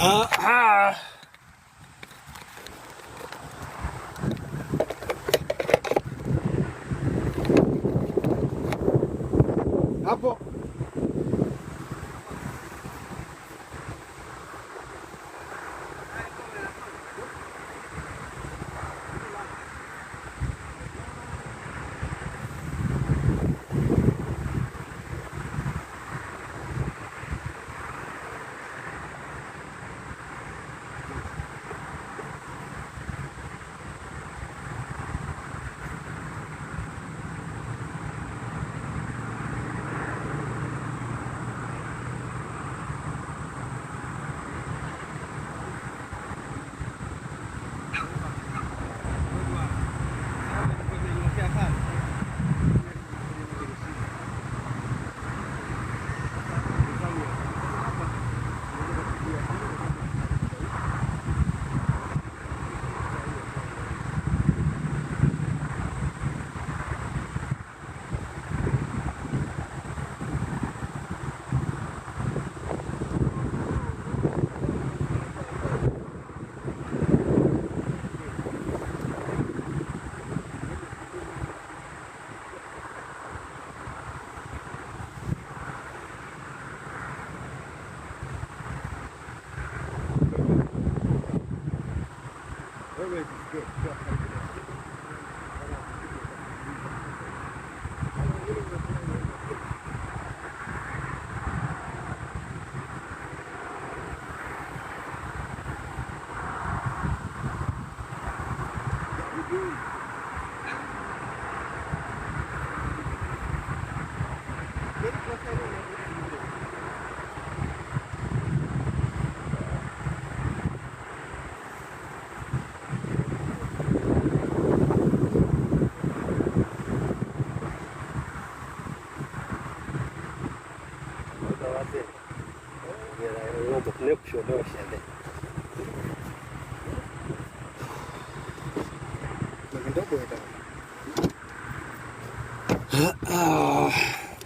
Ah, ah. Hapo.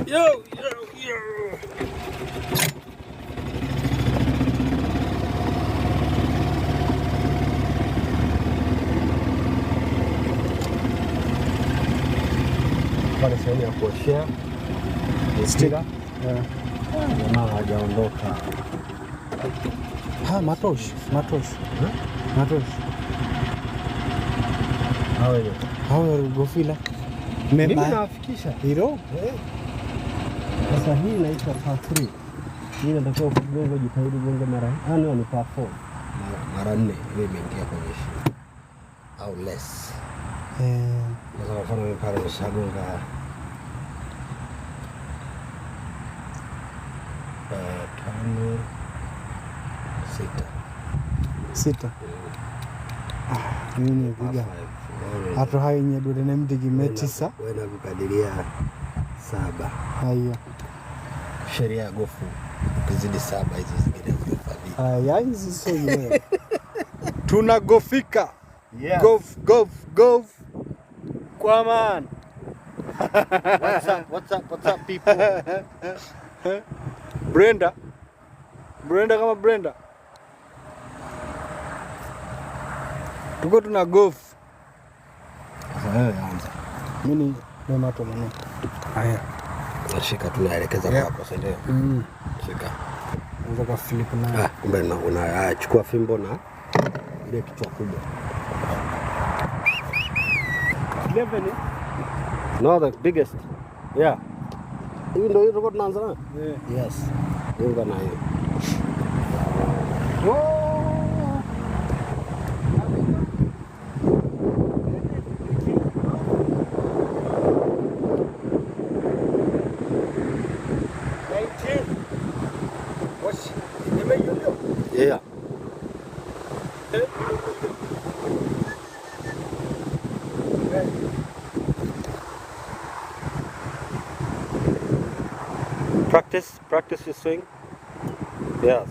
Yo, yo, yo. Pale sehemu ya kuoshea mipira. Jamaa hawajaondoka. Ha, matoshi, matoshi. Matoshi. Hao wenyewe. Hao gofila. Mimi nawafikisha. Hilo? Sasa hii inaitwa par 3. Hii inatakiwa kugonga, jitahidi gonga mara no, ni par 4. Mara nne ile imeingia kwenye shimo au less. Eh, Sasa kwa mfano mimi pale nishagonga tano sita. sita. Ah, mimi Par nipiga. five. Hatu hayo nyedude nemdigi tisa. Wewe nakukadiria saba. Haya. Sheria ya gofu ukizidi saba hizo zingine hazihesabiki. Haya hizi sio yenyewe. Tunagofika. Yes. Golf, golf, golf. Kwa man. What's up, what's up, what's up people? Brenda. Brenda kama Brenda. Tuko tuna golf. Sasa wewe anza. Mimi ni mato mano. Haya. Nashika tu naelekeza Yeah. kwako, si ndio? Mm. Shika. Unaweza kwa flip nayo. Ah, kumbe una chukua fimbo na ile kichwa kubwa. 11 eh? No, the biggest. Yeah. Hii ndio hiyo tulikuwa tunaanza nayo? Yeah. Yes. Unga na hiyo. Oh. Yeah. Practice, practice your swing. Yes.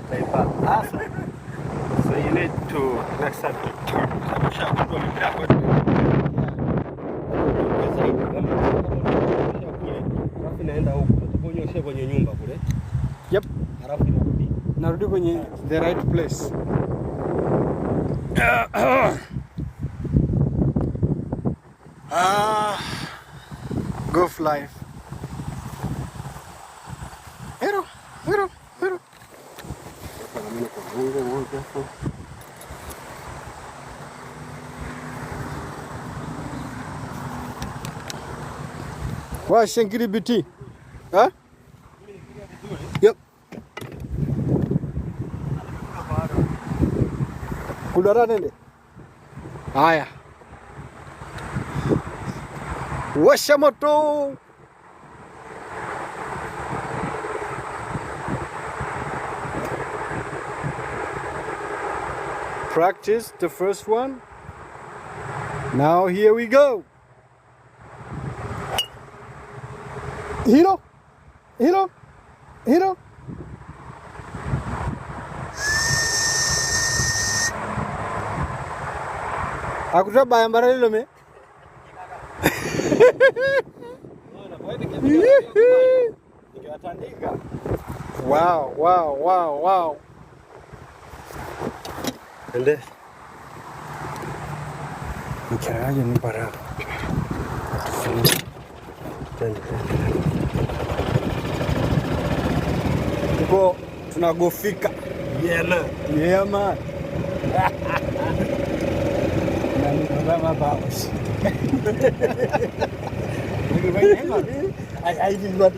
Utaipata. Next time turn. Kwa sababu mipira kwetu. Zaidi kama kule, alafu inaenda huko. Utakuwa kwenye nyumba kule. Yep. Halafu inarudi. Narudi kwenye the right place. Ah, golf life. Hero, hero, hero. Hapa na mimi kwa Mungu wote hapo. Wa shankiri BT. Ha? Yep. Kudara nende. Haya. Washa moto. Practice the first one. Now here we go. Hero, hero, hero. Akuta bayambara lilo me. Nikiwatandika. Wow, wow, wow, wow. Ende. Mcharaji ni baraka. Twende. Tuko tunagofika. Yeah man. Yeah man. I did not.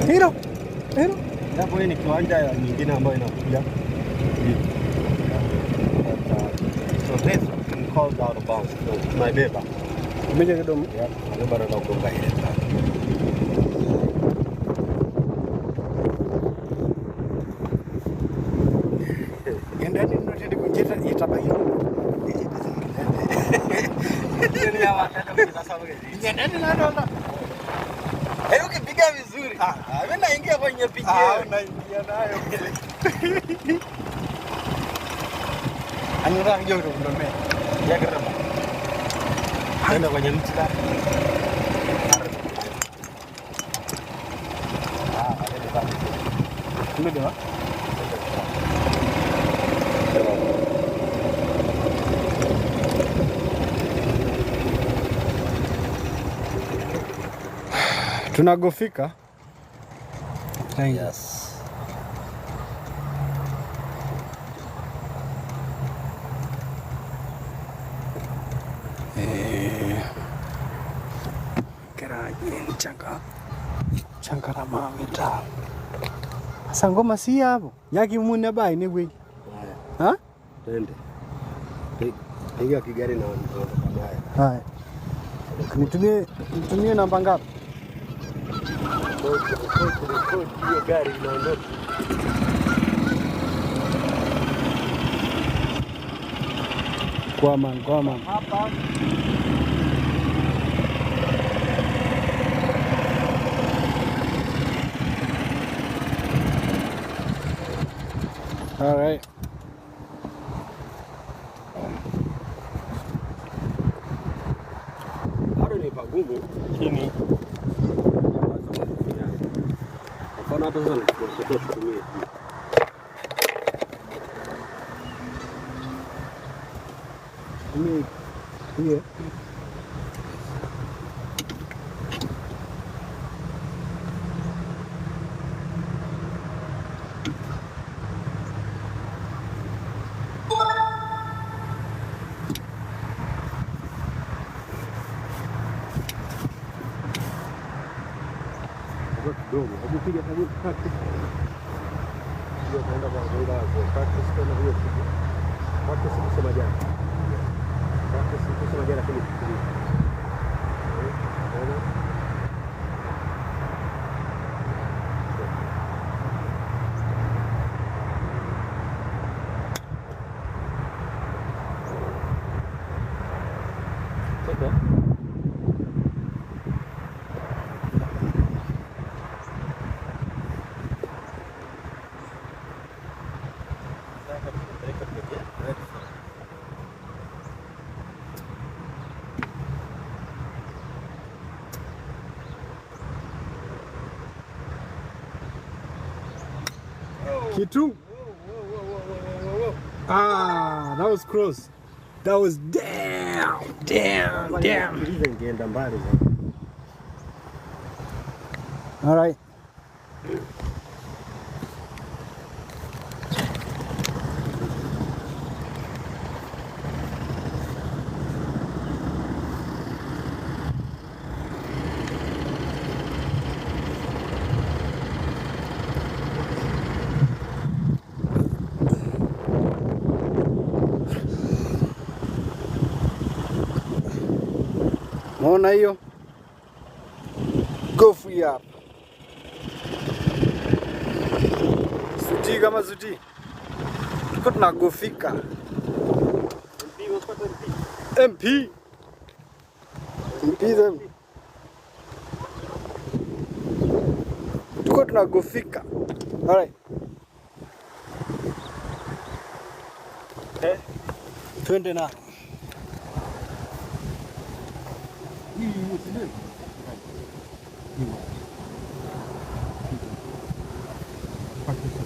Hero. Hero. Hapo hii ni kiwanja ya nyingine ambayo inakuja. But, so this can cause out of bounds. So tunaibeba. Umeja kidogo. Yeah, tunaibeba na kugonga ile. Endani notende kunjeta itabaki. Endani ladonda. Hebu ukipiga vizuri. Ah, mimi naingia kwenye picha. Ah, unaingia nayo. Anyura kidogo kundomea. Ya kirema. Nenda kwenye mti la. Ah, alele pale. Umedewa? Tunagofika. Thank you. Yes. Changa changa mawe ta. Asa ngoma si hapo. Yaki mune bai ni gwe. Haya, Ha? twende. Piga kigari na ondoka naye. Haya. Nitumie namba ngapi? Rekodi hiyo gari inaondoka. Kwa man, kwa man. Hapa. All right. Bado ni pagumu, lakini kwa mfano hapa sasa tunatakiwa tutumie hii. Mimi hiyo. Kwa kidogo, hebu piga hebu practice. Hiyo tunaenda kwa kugonga kwa practice tena hiyo kitu. Practice kusema jana. Practice kusema jana lakini fikiria. Unaona? Okay. Nataka kupeleka kwenye red flag. Kitu. Ah, that was close. That was damn, damn, damn. Sikiliza, ingeenda mbali zaidi. All right. Unaona hiyo? Gofu hii hapa. Suti kama suti. Tuko tunagofika. MP. MP them. Tuko tunagofika. All right. Eh? Twende na. Hii si ndio? Hii. Practice.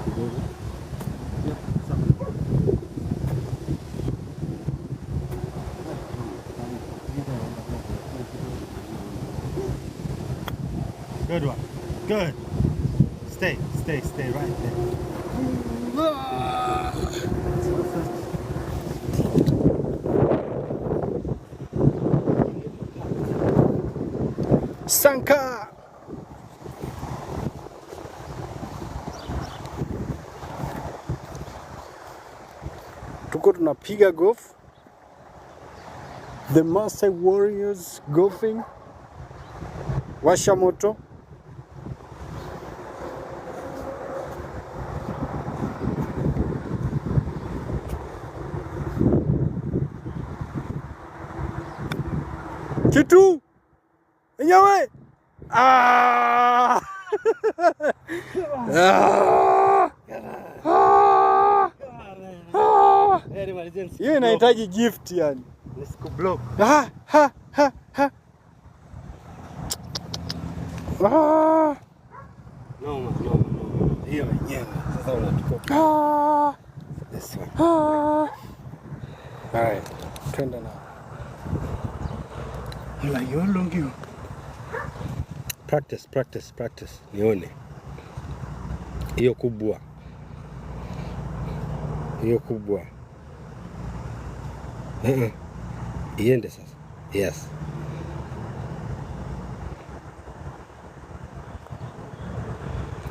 Kidogo. Yep, sawa. Good one. Good. Stay, stay, stay right there. Sanka. Tuko tunapiga golf. The Maasai Warriors golfing. Washa moto. Kitu enyewe. Ah! Ah! Ah! Ah! Hiyo inahitaji gift yani. Nisikublock. Ha ha ha ha. Ah! Noma, noma, noma. Hiyo yenyewe. Sasa unatukopa Ah! this one. Ah! All right. Twende na. Practice, practice, practice. Nione. Hiyo kubwa. Hiyo kubwa. Uh-uh. Iende sasa. Yes.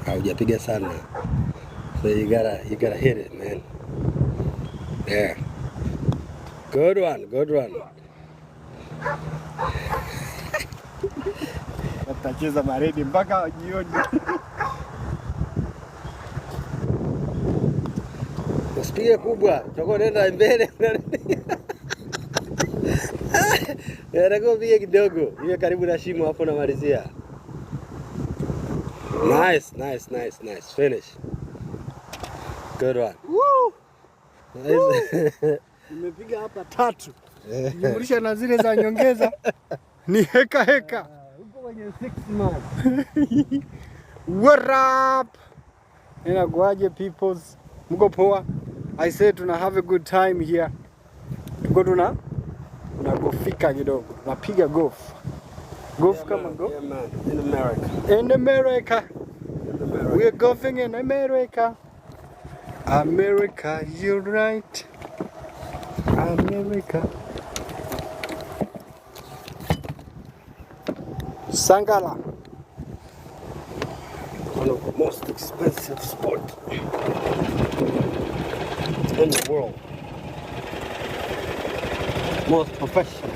Haujapiga sana. So you gotta hit it, man. There. Good one, good one. Watacheza maredi mpaka jioni. Usipige kubwa, utakuwa unaenda mbele. Unatakiwa upige kidogo, iwe karibu na shimo hapo unamalizia. Nice, nice, nice, nice. Finish. Good one. Woo! Nice. Nimepiga hapa tatu. Jumlisha na zile za nyongeza ni heka heka. Uko kwenye 6 man. What up? Inakuaje peoples? Mko poa? I say tuna have a good time here. Tuko tuna gofika kidogo. Tunapiga golf. Golf kama golf. Yeah, man. In America. In America. In America. We are golfing in America. America, you're right. America. Sangala. One of the most expensive sport in the world. Most professional.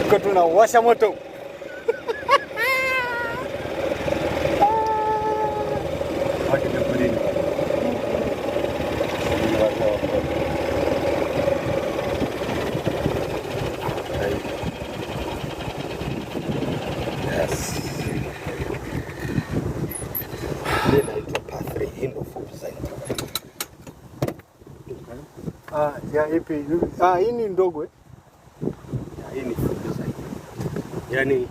Tuko tunawasha moto. Yes. Fupi zaidi. Ah, ya ipi? Ah, hii ni ndogo eh? Ya, hii ni fupi zaidi. Yaani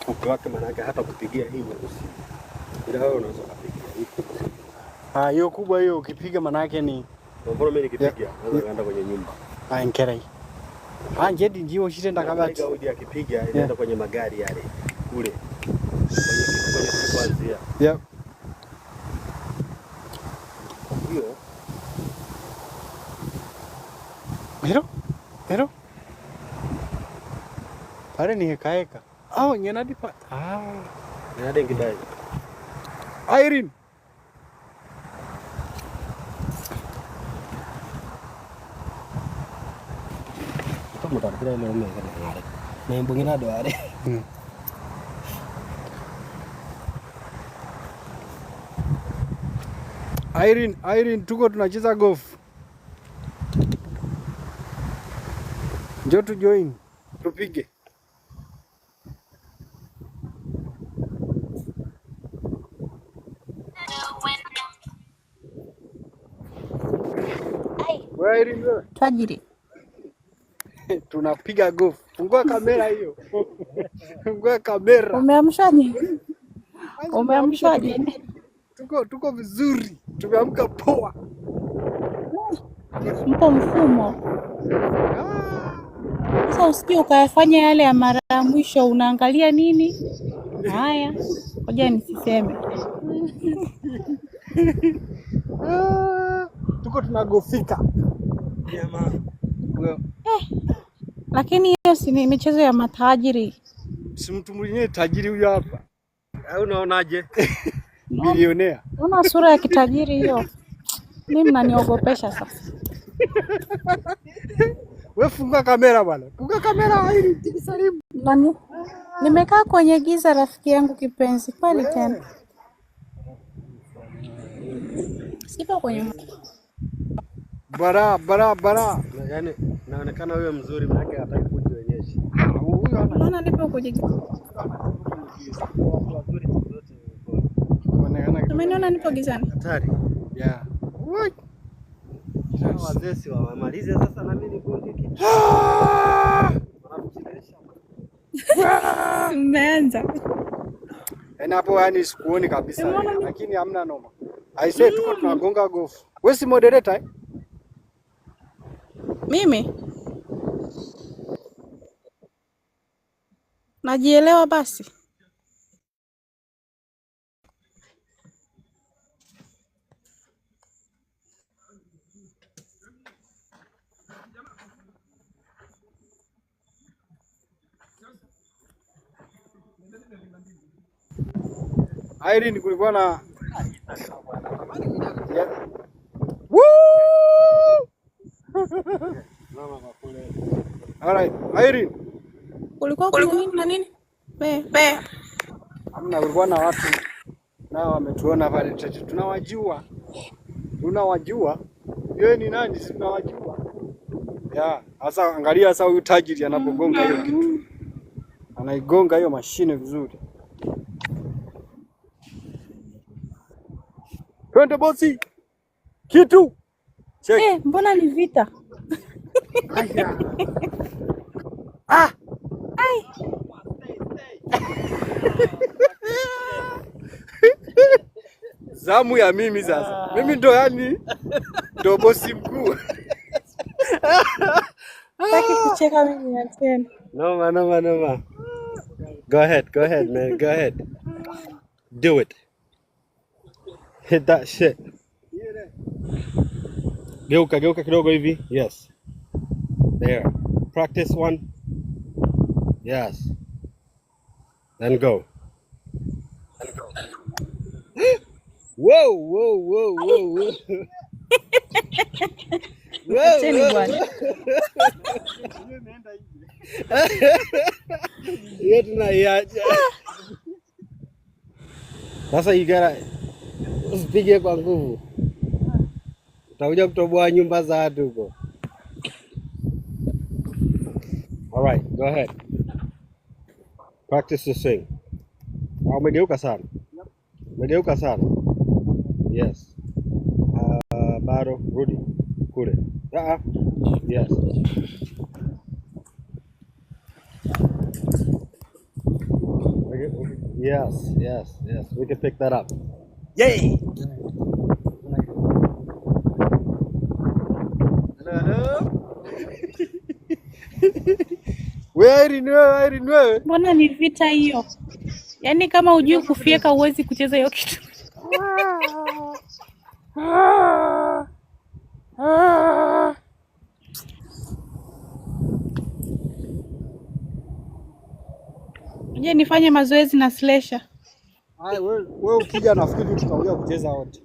ufupi wake maana yake hata kupigia hii uruhusi. Ila wewe unaweza kupigia hii kubwa. Ah, hiyo kubwa hiyo ukipiga maana yake ni Kwa mfano mimi nikipiga naweza kaenda kwenye nyumba. ah, nkerai. Ah, njedi njiwo shitenda kabati. Tiger Woods akipiga inaenda kwenye magari yale kule. Kwenye kuanzia. Yep. Kwa hiyo Hero? Hero? Pale ni heka heka. Ah, nyenadi pa. Ah. nade ngidai. Irene. Kama utakula ile ume kana ngare. Na imbungina do are. Irene, Irene tuko tunacheza golf. Njoo tu join. Tupige. Ai, Wewe Irene wewe. tajiri. Tunapiga golf. Fungua kamera hiyo. Fungua kamera. Umeamshaje? Kwanza Umeamshaje? Tuko vizuri. Tumeamka poa. Mpo mfumo. Ah. Sasa usije ukayafanya yale ya mara ya mwisho, unaangalia nini? Haya, ngoja nisiseme. Ah. Tuko tunagofika. Jamaa. Well, Lakini hiyo si ni michezo ya matajiri. si mtu mwenyewe tajiri huyo hapa. Au unaonaje? Bilionea. Una sura ya kitajiri hiyo. Mimi mnaniogopesha sasa. Wewe fungua kamera bwana. Fungua kamera ili tukusalimu. Nani? Nimekaa kwenye giza rafiki yangu kipenzi, kweli tena. Sipo kwenye Bara bara bara. Yaani naonekana huyo mzuri maana yake hataki kujionyesha. Ah, huyo ana Mbona nipo kwenye giza? Watu wazuri siku zote kuonekana kidogo. Umeniona nipo gizani? hatari. Yeah. What? Hawa wazee si wamalize sasa na mimi nigonge kitu. Ah! Wanatuchelewesha. Mmeanza. Yaani hapo yani sikuoni kabisa. Umeona mimi? Lakini hamna noma. I say tuko tunagonga golf. Wewe si moderator eh? Mimi najielewa basi. Irene kulikuwa na yeah. Woo! Mama kwa kule. All right, Irene. Kulikuwa kuna nini na nini? Be. Hamna, kulikuwa na watu nao wametuona pale chache. Tunawajua. Tunawajua. Yeye ni nani? Si tunawajua. Yeah, sasa angalia sasa huyu tajiri anapogonga hiyo kitu. Anaigonga hiyo mashine vizuri. Twende bosi. Kitu. Check. Mbona ni vita? Aya. Ah! Ai, Zamu ya mimi sasa. Mimi ndo yani ndo bosi mkuu. sitaki kucheka mimi na tena. Noma noma noma. Go ahead, go ahead man, go ahead. Do it. Hit that shit. Geuka geuka kidogo hivi. Yes. There. Practice one. Yes. Then go. Whoa, whoa, whoa, whoa, whoa. Whoa, Acheni whoa. bwana. Hiyo tunaiacha. Sasa you gotta usipige kwa nguvu. Utakuja kutoboa nyumba za watu huko. All right, go ahead. Practice the swing. Ah, umegeuka sana. Umegeuka sana. Yes. Bado rudi kule. Ah, yes. Yes, yes, yes. We can pick that up. Yay! Hello, hello. Wewe Irene, wewe Irene, wewe. Mbona ni vita hiyo? Yaani kama hujui kufyeka huwezi kucheza hiyo kitu. Je, nifanye mazoezi na slasher? Haya, wewe ukija nafikiri tutakuja kucheza wote.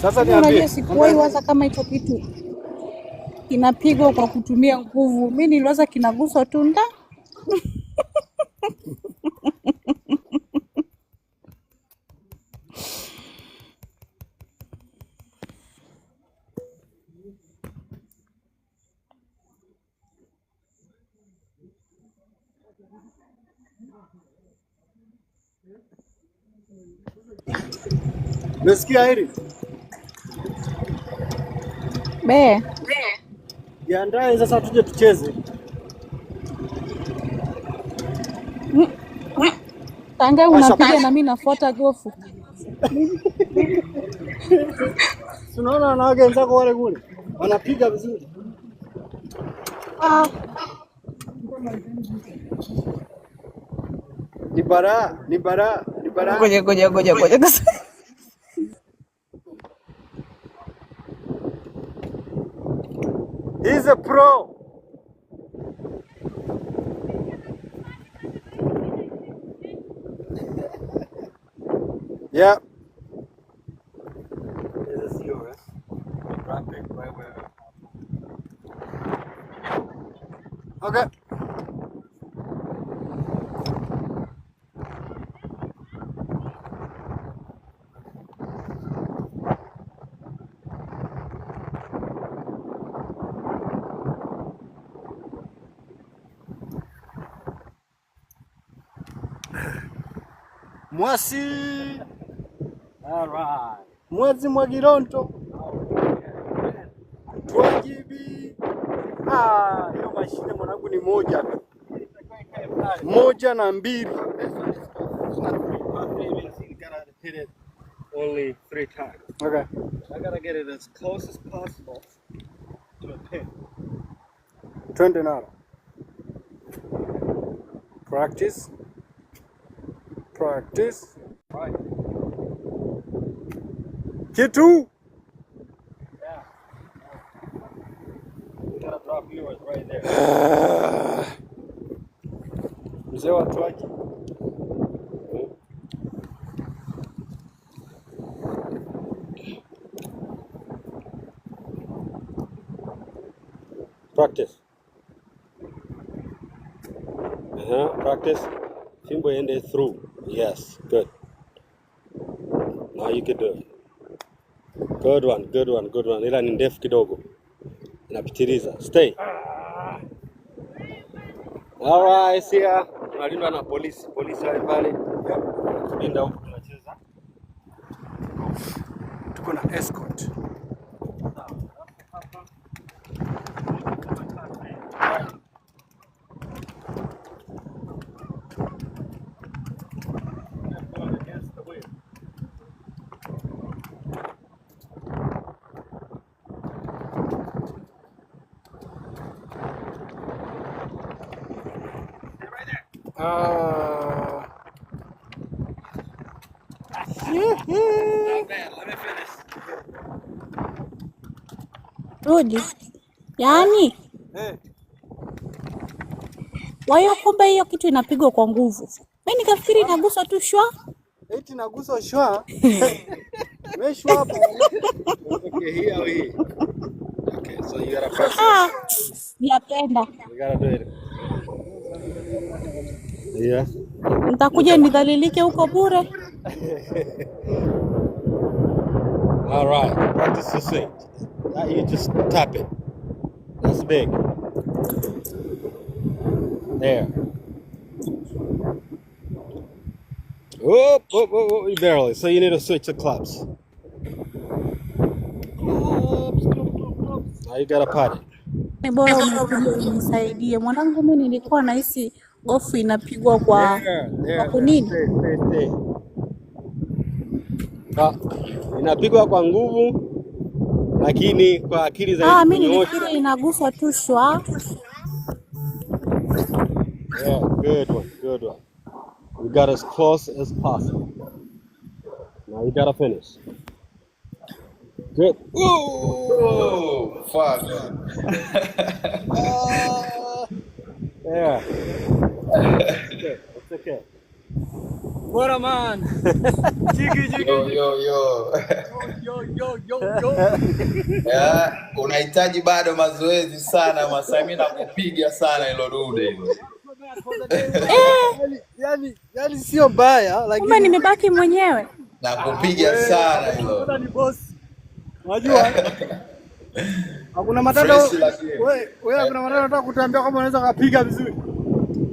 Sasa Mimi unajua niambie. sikuwahi waza kama hicho kitu kinapigwa kwa kutumia nguvu. Mi niliwaza kinaguswa tu nda. Umesikia Irene? Be, Jiandae sasa tuje tucheze. tanga Washa. unapiga na mi nafuata gofu. Si unaona wanawake wenzako wale kule wanapiga vizuri. Ah, Ni baraa, ni baraa, ni baraa. Ngoja ngoja ngoja ngoja. He's a pro. Yeah. This is yours. Drop it right where. Okay. Mwasi All right. Mwezi Mwagironto Twajibi. Ah, hiyo mashine mwanangu ni moja tu, moja na mbili. This one is it's not three. Par three means you gotta hit it only three times. Okay. I gotta get it as close as possible to a pin. Twende nalo. Practice. Practice. Right. Kitu. Yeah. You gotta drop yours right there. Mzee wa Twaji. Practice. Uh-huh. Practice. Fimbo iende through. Yes, good. Now you can do it. Good one, good one, good one. Ila ni ndefu kidogo. Inapitiliza. Stay. All right, see ya. Tunalindwa na polisi. Polisi wale pale. Yep. Tulinda huku tunacheza. Tuko na escort. Going against the wind. Ah. Not bad. Let me finish. Rudi. Yaani, Eh, kwa hiyo kumbe hiyo kitu inapigwa kwa nguvu. Mi nikafikiri inaguswa tu shwa. eti naguswa shwa. Meshwa hapa. Okay, hii au hii? Okay, so you gotta press it. Ah, sijapenda. You gotta do it. Yeah. Nitakuja nidhalilike huko bure. All right. Practice the swing. Now you just tap it. That's big. There. Oh, oh, oh, oh, you barely. So you need to switch the clubs. Clubs, club, club, clubs. Now you gotta putt it. Ni bora umekuja unisaidie mwanangu. Mimi nilikuwa nahisi gofu inapigwa kwa There, kwa there, there. kunini. Stay, stay, stay. Ah, inapigwa kwa nguvu lakini kwa akili zaidi Ah, mimi kunyoosha. nilifikiri inaguswa tu shwa. Yeah, good one, good one. You got as close as possible. Now you gotta finish. Good. Ooh. Oh, fuck. Ah, yeah. Okay, it's okay. What a man. Jigi jigi Yo, yo, yo. yo yo yo yo. Yeah, unahitaji bado mazoezi sana Masai, mimi nakupiga sana hilo dude hilo. Eh, Yani sio mbaya kumbe lakini nimebaki mwenyewe. Nakupiga wewe sana hakuna hilo. matata ni boss. Unajua hakuna matata Fresh lakini. wewe hakuna matata unataka kutuambia kama unaweza kupiga vizuri.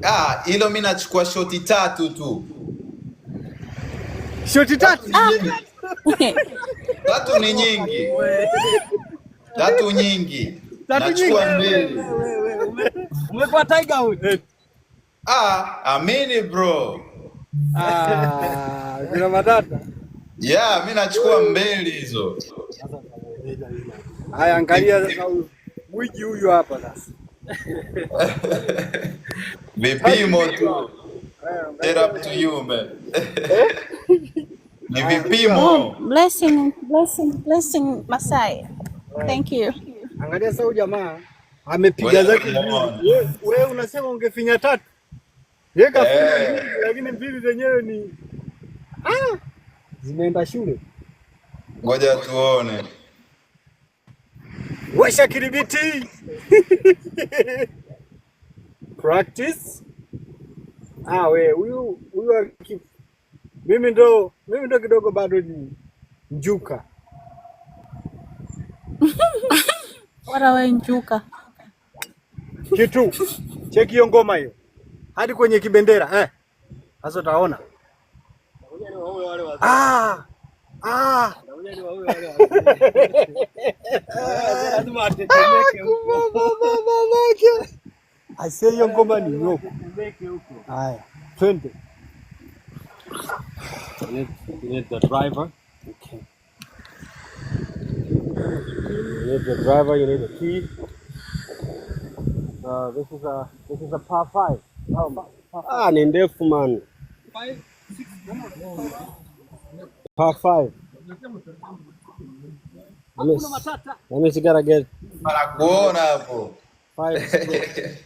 Ah, hilo mimi nachukua shoti tatu tu. Shoti Tatu tatu. ni nyingi. Tatu ni nyingi. Tatu nyingi. Tatu nyingi. Nachukua mbili. Umekuwa Tiger Woods. Ah, amini bro. Ah, kuna matata. Yeah, mimi nachukua mbili hizo. Haya, angalia sasa huyu gwiji huyu hapa sasa. Vipimo tu. Haya, Get angalia up to you man. Ni haya, Oh, vipimo. blessing, blessing, blessing Masai. Thank you. angalia sasa huyu jamaa amepiga Ngoja zake mbili. tumuone. Wewe unasema ungefinya tatu. Yeye kafinya Eh, mbili lakini mbili zenyewe ni zimeenda shule. ngoja tuone. Washa kiribiti. Practice. Ah, we huyu huyu mimi ndo kidogo bado ni njuka. Bora wewe njuka. Kitu. Cheki hiyo ngoma hiyo. Hadi kwenye kibendera eh. Sasa utaona. Ngoja niwaue wale wazee. Ah! Ah! Ngoja niwaue wale wazee. Wale wazee lazima watetemeke huko. Babake. Aisee, hiyo ngoma ni nyoko. Watetemeke huko. Haya, twende. You need the driver. Okay. You need the driver, you need the key. This is a par five. Ah, ni ndefu man. Par five. That means, Hakuna matata. that means you gotta get Nakuona hapo. 5 strokes.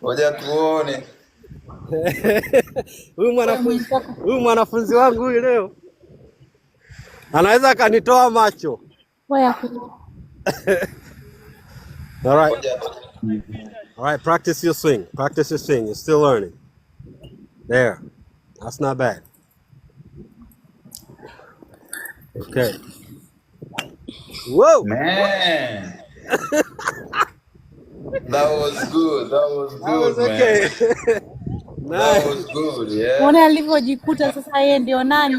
Ngoja tuone. Huyu Wewe mwanafunzi mwenzako. huyu mwanafunzi wangu huyu leo anaweza akanitoa macho. Wewe hakuna. All right. Ngoja All right, practice your swing. Practice your swing. You're still learning. There. That's not bad. Okay. Whoa. Man, that was good. That was That was good, man. okay. That Nice. was good, yeah. Muone alivyojikuta sasa yeye ndio nani?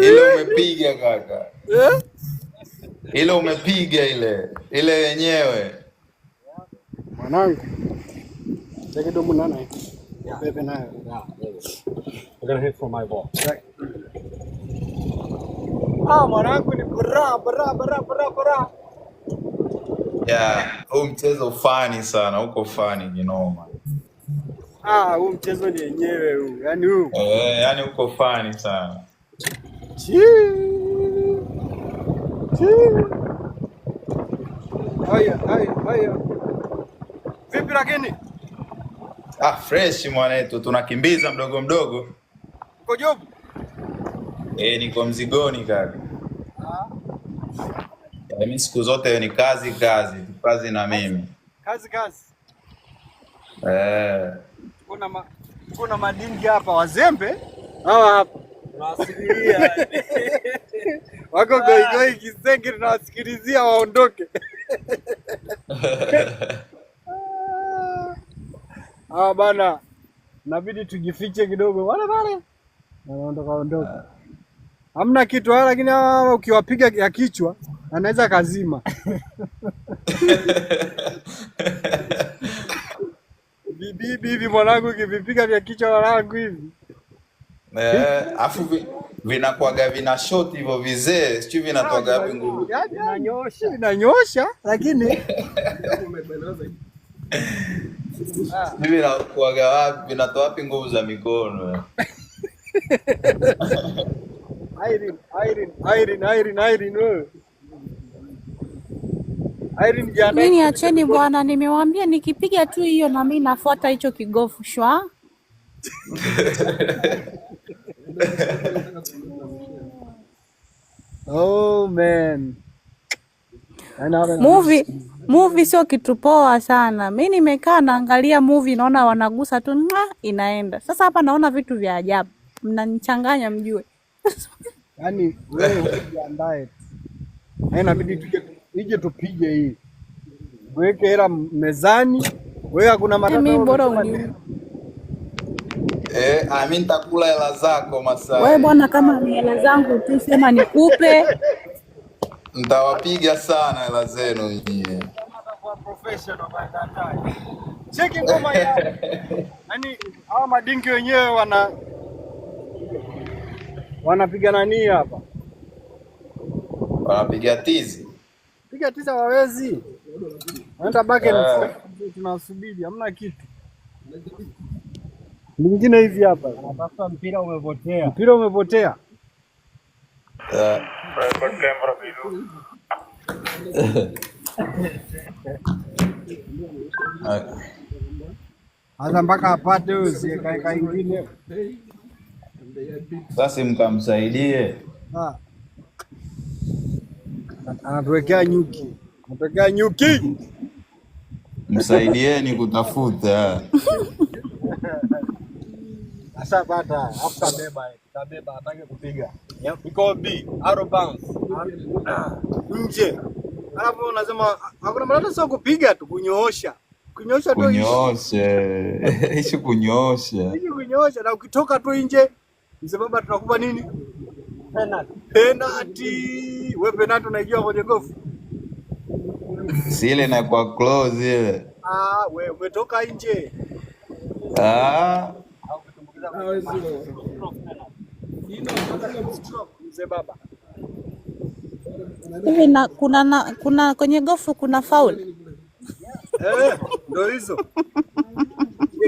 Ile umepiga kaka. Yeah? Ile umepiga ile. Ile yenyewe. Mwanangu, cheki domo nana. Bebe nayo. Yeah, there we go. We're gonna hit for my ball. Right. Ah, mwanangu ni bra bra bra bra bra. Yeah, huu mchezo fani sana, uko fani kinoma. Ah, huu mchezo ni yenyewe huu. Yaani huu. Eh, yani uko fani sana. Chi. Chi. Haya, haya, haya. Vipi lakini? Ah, fresh mwanetu, tunakimbiza mdogo mdogo. Uko job? Eh, niko mzigoni kaka. Mimi siku zote ni kazi kazi, kazi na mimi. Kazi kazi. Eh. Kuna madingi hapa wazembe. Hawa hapa. Tunawasubiria. Wako goigoi Kisenge tunawasikilizia waondoke. Ah bana, inabidi tujifiche kidogo. Wale wale wanaondoka ondoka. Hamna kitu wala, lakini hawa ukiwapiga ya kichwa anaweza kazima. Bibi hivi mwanangu, ukivipiga vya kichwa mwanangu hivi. Eh, afu vinakuwaga vina shoti hivyo vizee, sijui vinatoga wapi nguvu. Yaani Inanyoosha. inanyosha lakini Sijui vinakuwaga wapi, vinatoa wapi nguvu za mikono. Irene, Irene, Irene, Irene, Irene wewe. Irene jiandae. Mimi niacheni bwana, nimewaambia nikipiga tu hiyo na mimi nafuata hicho kigofu shwa. Oh man. Yaani hapa Movie sio kitu poa sana. Mi nimekaa naangalia movie naona wanagusa tu mwa, inaenda. Sasa hapa naona vitu vya ajabu. Mnanichanganya mjue. Yaani wewe ujiandae tu. Yaani inabidi tuje ije tupige hii. Weke hela mezani. Wewe hakuna matata Mimi wewe bora umesema uni nini? Eh, ami nitakula hela zako wewe Masai. bwana, kama ni hela zangu tu sema nikupe. Nitawapiga sana hela zenu nyie. Kwa professional by that time. Cheki ngoma ya. Yaani hawa madinki wenyewe wanapiga nani hapa? Wanapiga tizi. Piga tisa wawezi. Wanaenda back and Eh, forth, tunasubiri hamna kitu. Mwingine hivi hapa. Anatafuta mpira umepotea. Mpira umepotea. eh. Sasa mpaka apate huyo siekaeka ingine. Sasa mkamsaidie. Ah, anatuwekea nyuki. Anatuwekea nyuki. Msaidieni kutafuta. Ashapata, afu kabeba, kabeba atake kupiga. Yep. Iko B, out of bounds. Nje. Alafu unasema hakuna matata, sio kupiga tu, kunyoosha. Kunyoosha tu nje. Kunyoosha. Ishu kunyoosha. Hivi kunyoosha na ukitoka tu nje mzee baba tunakupa nini? Penalty. Penalty. Wewe penalty unaijua kwenye gofu? Si ile inakuwa close ile. Ah, wewe umetoka nje. Ah, Au kutumbukiza kwenye maji. Stroke penalty. Stroke mzee baba. Hivi na kuna kwenye gofu kuna faul. Eh, ndo hizo.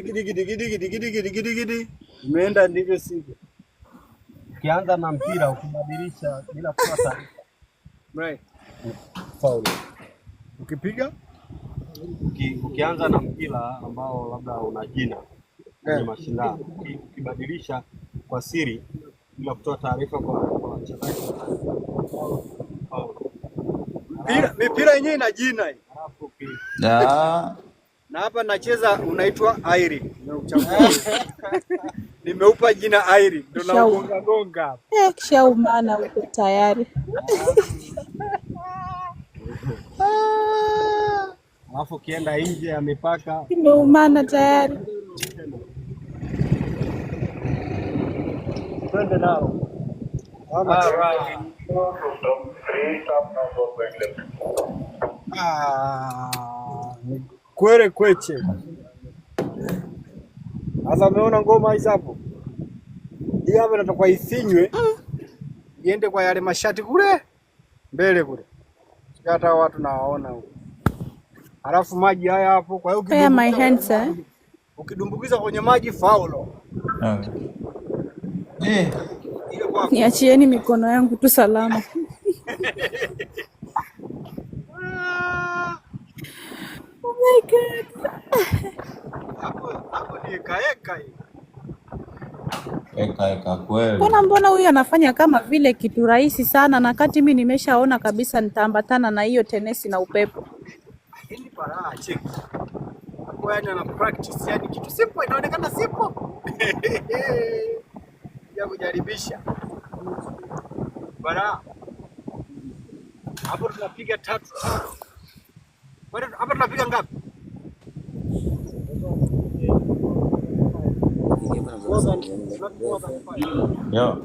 Gidi gidi gidi gidi gidi gidi gidi gidi. Imeenda ndivyo sivyo. Ukianza na mpira ukibadilisha bila kutoa taarifa Right. faul. Ukipiga Ukianza na mpira ambao labda una jina kwenye eh, mashindano, ukibadilisha kwa siri bila kutoa taarifa kwa wachezaji, faul. mpira mipira yenyewe ina jina hii. Halafu ah. Na hapa nacheza unaitwa Irene. Nimeuchagua wewe. Nimeupa jina Irene. Ndo Kisha naugonga gonga hapa. eh, kishaumana uko tayari. Ah. Alafu ukienda nje ya mipaka Imeumana tayari. Twende nalo. Ama Alright. ah, ni kwere kweche. Sasa umeona ngoma hizi hapo? Hii hapa inatakiwa ifinywe iende kwa yale mashati kule mbele kule. Sio hata watu nawaona huko. Halafu maji haya hapo, kwa hiyo Spare my ukidumbukiza hands eh. ukidumbukiza kwenye maji faulo. Eh. Ile kwako. Niachieni mikono yangu tu salama. Ah, Oh my God. hapo hapo ni eka eka hii. Eka eka kweli. Mbona huyu anafanya kama vile kitu rahisi sana, na kati mi nimeshaona kabisa nitaambatana na hiyo tenesi na upepo. Hili balaa cheki. Hapo yani ana practice, yani kitu simple inaonekana simple. Ya kujaribisha. Balaa. Hapo tunapiga tatu tatu. Hapa tunapiga ngapi? More than, not more than five. Yo,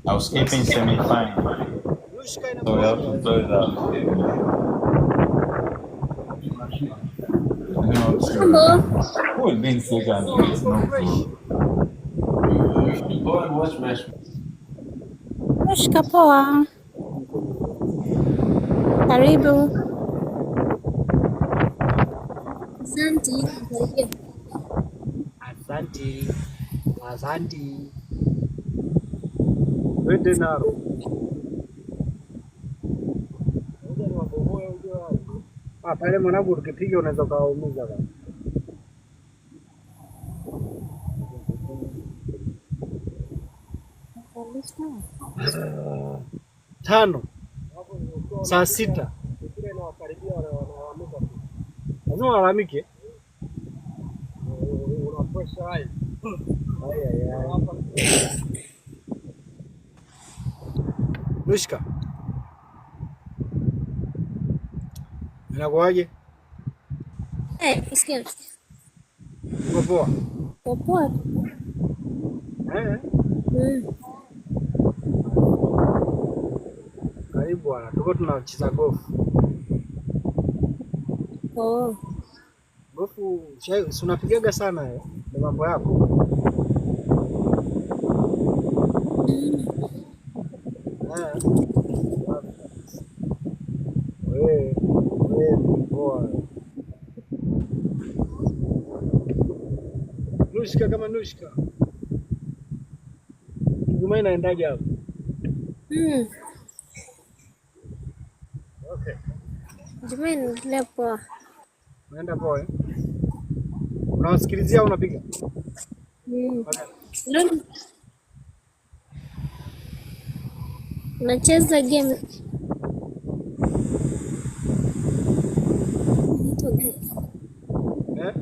I was skipping semi-final, Nushka so we have inakuwaje? to play that. Not Mambo, Who will be in second Uko place? uko No fresh. clue. Go and watch match. Nushka poa. Karibu. asante. Karibia. Asante. Asante. Twende nalo. Ah, pale mwanangu tukipiga unaweza ukawaumiza bana. Tano, saa sita. Lazima walalamike. Ay, ay, ay. Nushka, inakuwaje? Eh, kusikia Uko poa? poa poa. Eh, Karibu bwana, tuko tunacheza gofu. Oh. Gofu si unapigaga sana eh? Ndio mambo yako. Eh. Wewe, wewe ni poa. Nushka kama Nushka. Ijumaa inaendaje hapo? Okay. Jumaa inaendelea poa. Unaenda poa eh? Unawasikilizia au unapiga? Okay. Leo nacheza game inaitwa gani? Eh?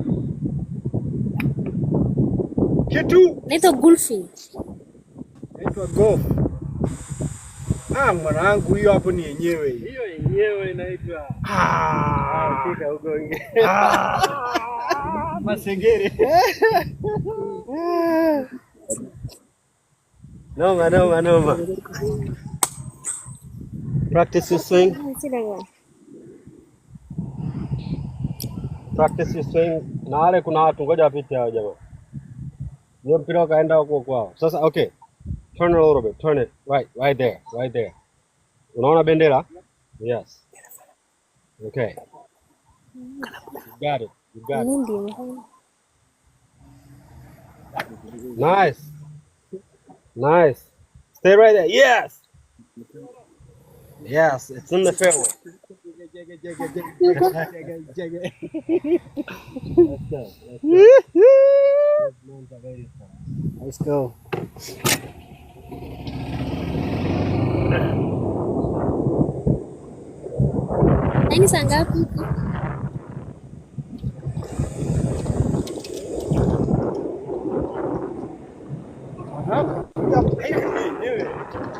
Kitu Inaitwa golfing. inaitwa golf. Ah, mwanangu hiyo hapo ni yenyewe hiyo. Hiyo yenyewe inaitwa Ah. fika huko. Ah. Masengere. Noma, noma, noma. Practice your swing. Practice your swing. Na wale kuna watu ngoja wapite hao jamaa. Hiyo mpira ukaenda huko kwao. Sasa okay. Turn it a little bit. Turn it. Right, right there. Right there. Unaona bendera? Yes. Okay. You got it. You got it. Nini? Nice. Nice. Stay right there. Yes. Yes, it's in the fairway. Let's go. Let's go. Those men are waiting for us. Let's go. Yaani saa ngapi huko?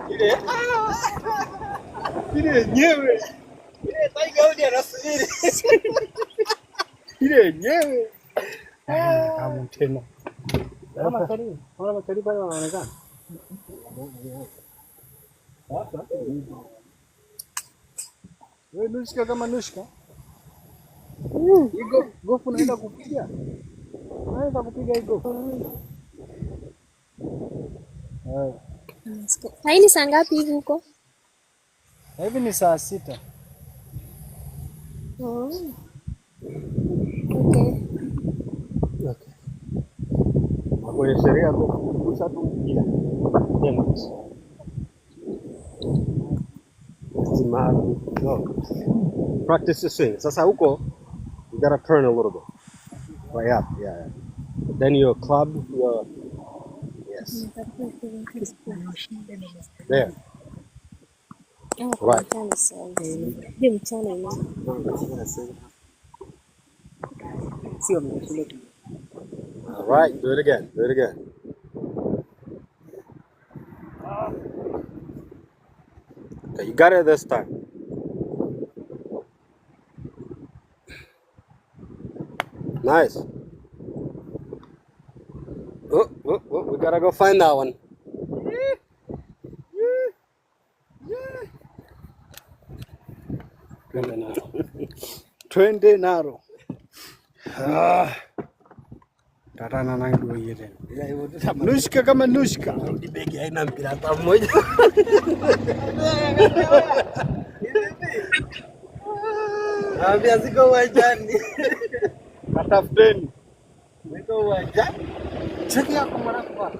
Ile ile yenyewe. Ile Tiger Woods anasubiri. Ile yenyewe. Ah, kamu tena. Ona makali, ona makali pale wanaonekana. Sasa. Wewe Nushka kama Nushka. Hii gofu unaenda kupiga? Unaweza kupiga hii gofu? Eh. Sahii ni saa ngapi hivi huko? Hivi ni saa sita. Oh. Okay. Okay. Na kwenye sheria kugusa tu mpira. Tena. Lazima no. Practice the swing. Sasa huko you gotta turn a little bit. Right up, yeah, yeah. But then your club, your yes. There. Oh, Right. mchana sasa. Ndio mchana ina. All right, do it again. Do it again. Okay, you got it this time. Nice. Oh, oh, oh, we gotta go find that one. Twende nalo. Twende nalo. Ah. Tatana nayo hiyo tena. Nushka kama nushka. Rudi begi haina mpira hata mmoja. Naambia ziko uwanjani. Katafuteni. Ziko uwanjani. Cheki yako mwanangu bwana.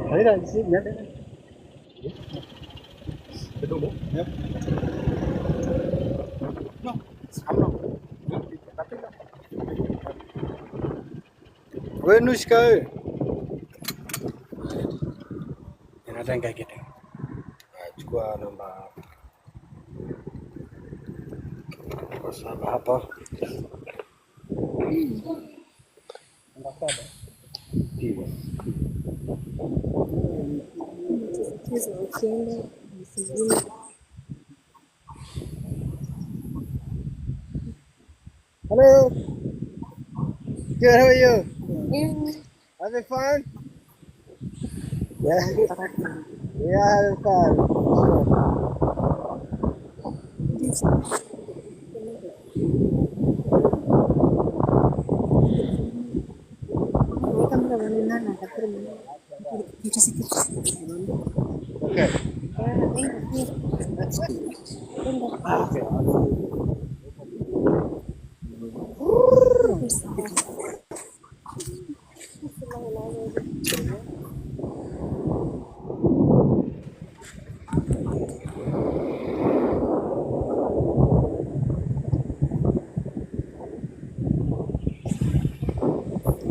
Haina nsi nenda. Yep. No, hamna. Wewe nushka wewe. Inatenga kitu. Chukua namba 7 hapa. Namba 7. Pigwa. Cheza ukienda zingine. Hello. Good. How are you? Having fun? Yeah. Yeah, having fun. Sure. Okay. Okay.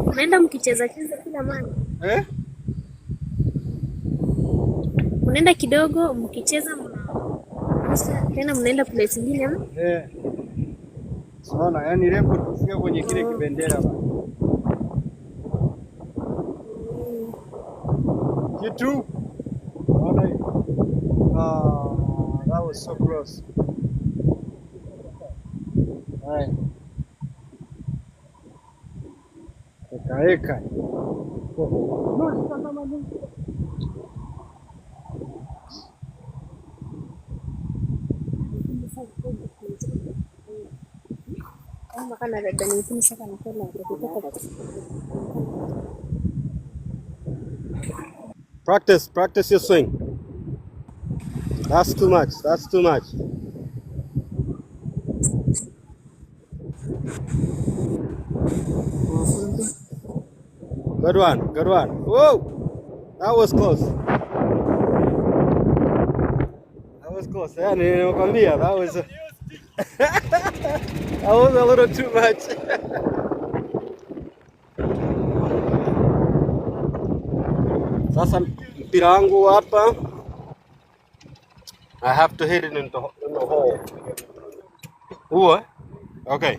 Unaenda mkicheza cheza kila mara. Eh? Unaenda kidogo mkicheza mnagusa tena mnaenda place ingine ama? Eh. Unaona, yani lengo tufike kwenye kile kibendera bana. Kitu. Unaona hiyo? Ah, that was so close. Haya. Eka eka. Practice, practice your swing. That's too much. That's too much. Good one. Good one. Whoa! That was close. That was close. Yeah, nimekwambia that was a little too much. Sasa mpira wangu hapa, I have to hit it in the hole. Huo, eh? Okay.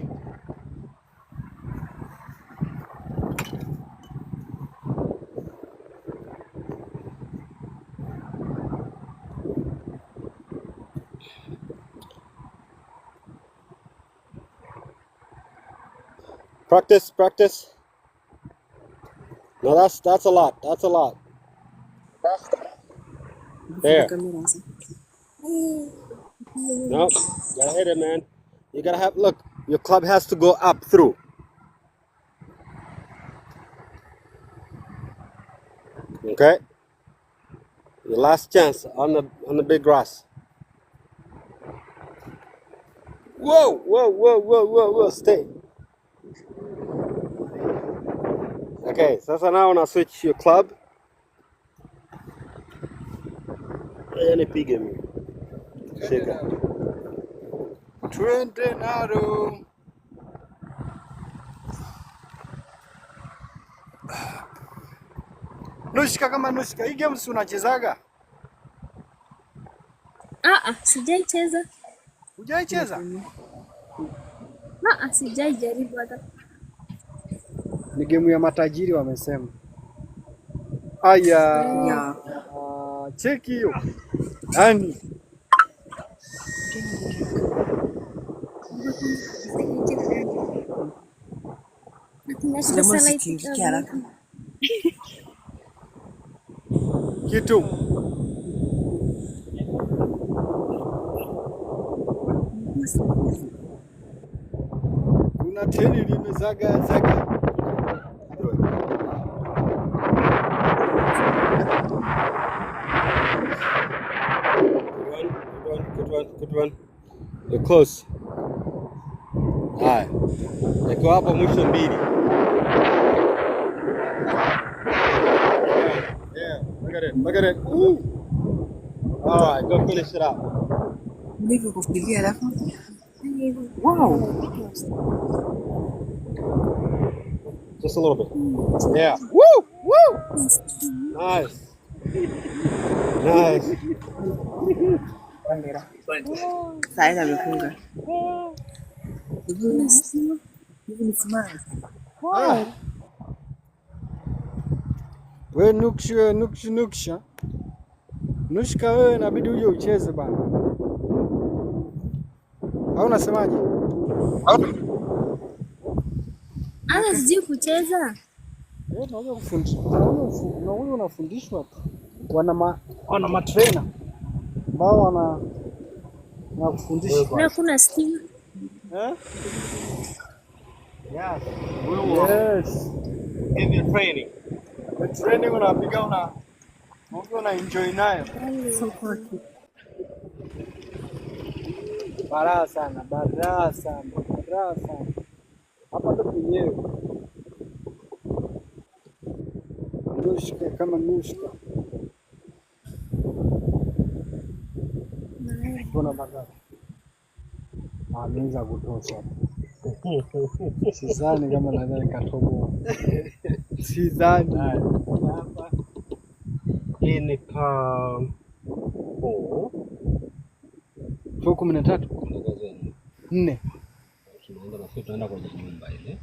Practice, practice. No, that's a lot. That's a lot. There. No, gotta hit it, man. You gotta have look. Your club has to go up through. Okay. Your last chance on the big grass. Whoa, whoa, whoa, whoa, whoa, whoa! Stay. Okay, sasa now una switch your club. Eh, nipige mimi. Shika. Twende nalo. Nushka kama nushka. Hii game si unachezaga? Ah ah, sijaicheza. Hujaicheza? Ah ah, sijaijaribu hata. Ni game ya matajiri wamesema. Aya. Yeah. Ah, cheki hiyo. Yaani Kuna Jamaa satellite usitiririke haraka. kitu kuna teni limezaga zaga. Good one, good one, good one, good one. You're close. Haya. Iko hapo mwisho mbili. Yeah, look at it. Look at it. Ooh. All right, go finish it up. Ndivyo kufikiria alafu. Wow. Just a little bit. Yeah. Woo! Woo! Nice. Nice. Saa hizi amefunga. Hivi ni smart. Ah, we nukshi, we nukshi, nuksha. Nushka wewe inabidi uje ucheze bana. Au unasemaje? Hata sijui kucheza. Wewe unaweza kufundishwa. Unaweza unafundishwa tu. Wana matrainer ambao wanakufundisha. Na kuna stima. Eh? Yes, we will Yes. give you training. The training unapiga una enjoy nayo. Balaa sana, balaa sana, balaa sana. Hapa ndo penyewe. Nushka kama nushka. Mbona magari? Ameweza kutosha. Sidhani kama naweza nikatoboa. Sidhani. Hapa hii ni pa 4 Tuko 13 4. Tunaenda nafikiri tunaenda kwenye nyumba ile.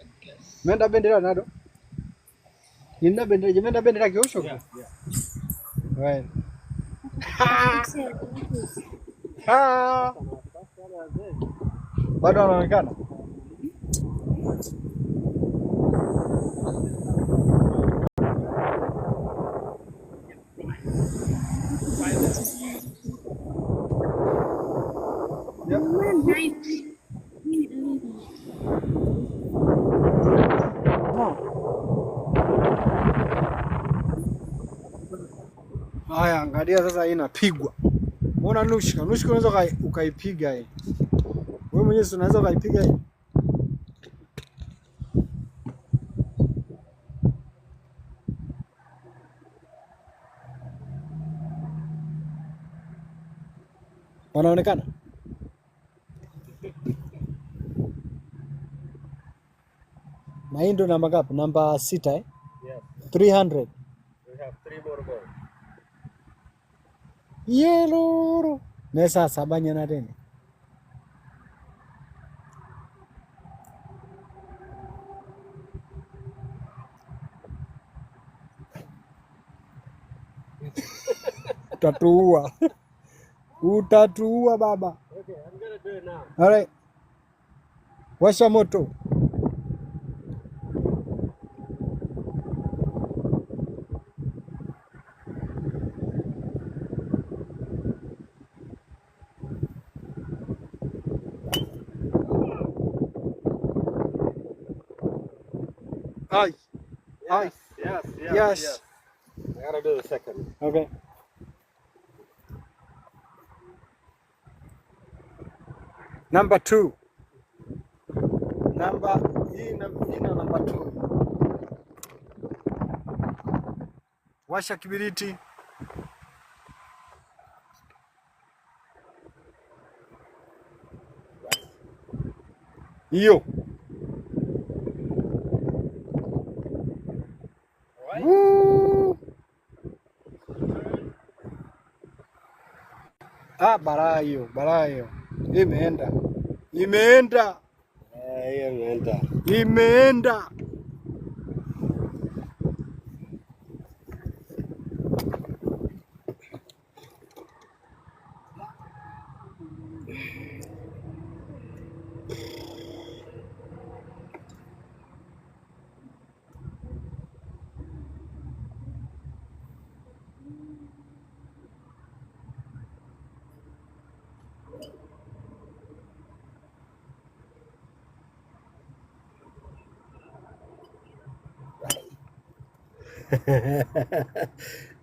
I guess. Menda bendera nado. Nina bendera, jemenda bendera kiosho. Yeah, yeah. Right. Ha! Bado anaonekana? Yep. Haya, angalia sasa hii inapigwa. Umeona Nushka? Nushka unaweza ukaipiga hii. Wewe mwenyewe si unaweza ukaipiga hii. Wanaonekana? Na hii ndio namba ngapi? Namba 6 eh? Yes, 300. we have 3 more to go. Yeloro. Ne sasa banya na tena. Utatuua. Utatuua baba. Okay, I'm gonna do it now. All right. Washa moto. Ai. Ai. Yes, yes, yes, Yes. yes. I gotta do the second. Okay. Number 2. Namba hii ina namba 2. Washa kibiriti. Hiyo. All right. Woo. Ah, balaa hiyo, balaa hiyo. Imeenda. Imeenda. Eh, hiyo imeenda. Imeenda.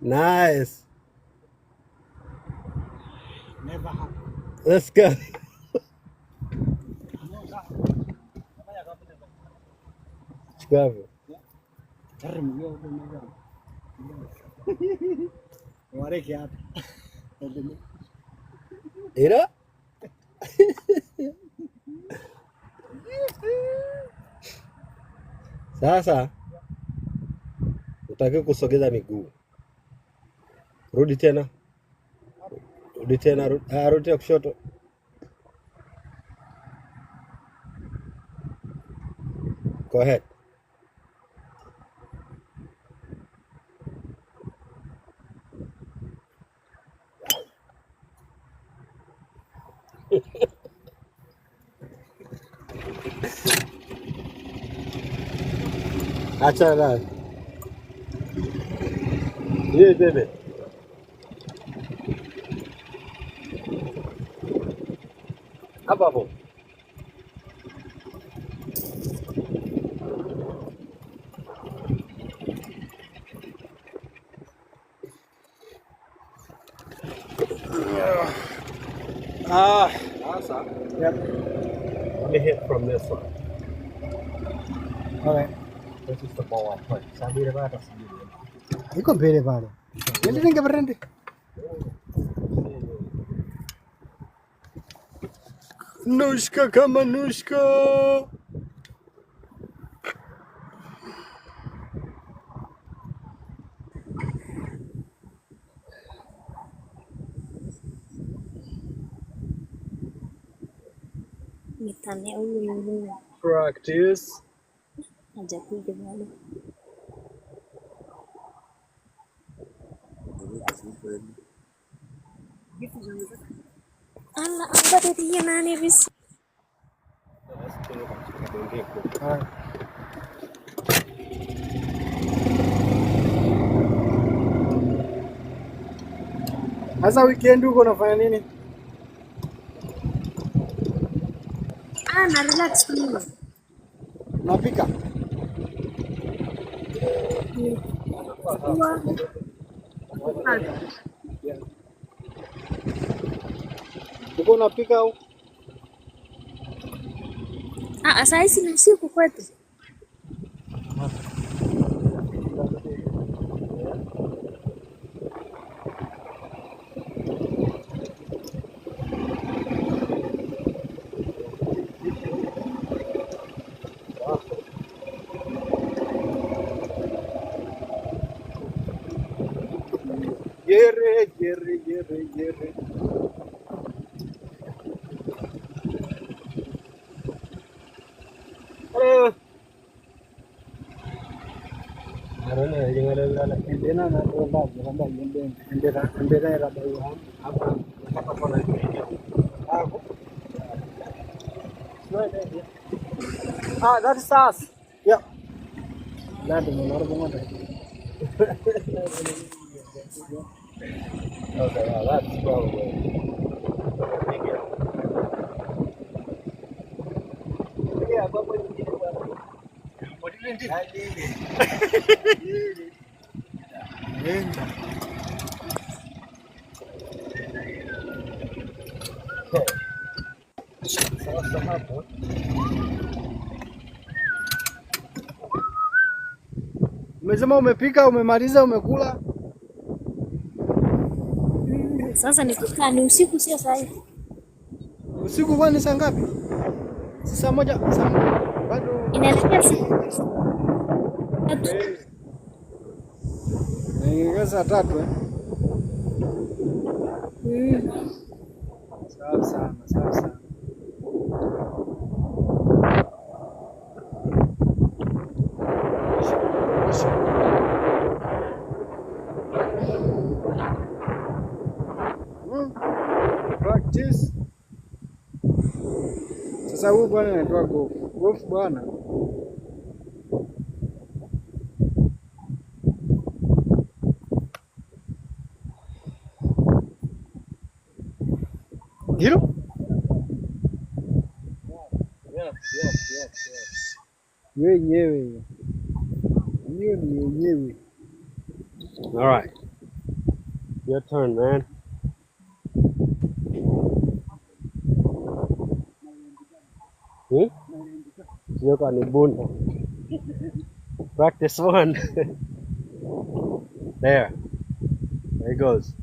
Nice. Never happen. Let's go. Chukua hapo. Wareke hapa. Ila sasa utaki kusogeza miguu. Rudi tena. Rudi tena, rudi tena kushoto. Go ahead. Achana nayo. Hiyo ibebe. Hapo hapo. Ah, Sasa yep. let me hit from this one. All right. This is the ball I play. Sabiri bado sijui. Iko mbele pale. Nende nenge parende. Nushka kama Nushka. Nitane huyu mwingine Practice. hajapiga bado. Alla amba piga nani visi All right. Sasa weekend huko unafanya nini? Ah, na relax mimi. Unapika? Huwa Yeah. Uko unapika au? ah, saa hizi ni usiku kwetu. Yere, yere, yere, yere. Hello. I don't know. Endena na ronda, ronda yende, endera, endera era bayu. Hapa nataka kuona video. Ah, ah, that is us. Yeah. Land mo laro mo ngata. Okay, well, that's probably Sasa hapo Umesema umepika, umemaliza, umekula. Sasa ni kukaa, ni usiku, sio saa hizi. Usiku kwani saa ngapi? Si saa moja, saa moja. Bado Inaelekea saa tatu. inaelekea saa tatu eh? Sawa sana, sawa sana. Practice. Sasa huyu bwana anaitwa golf. Golf bwana. Hilo? Yes. Hiyo yenyewe hiyo. Hiyo ni yenyewe. All right. Your turn, man. Hmm? Sio kanibuna. Practice one. There. There he goes.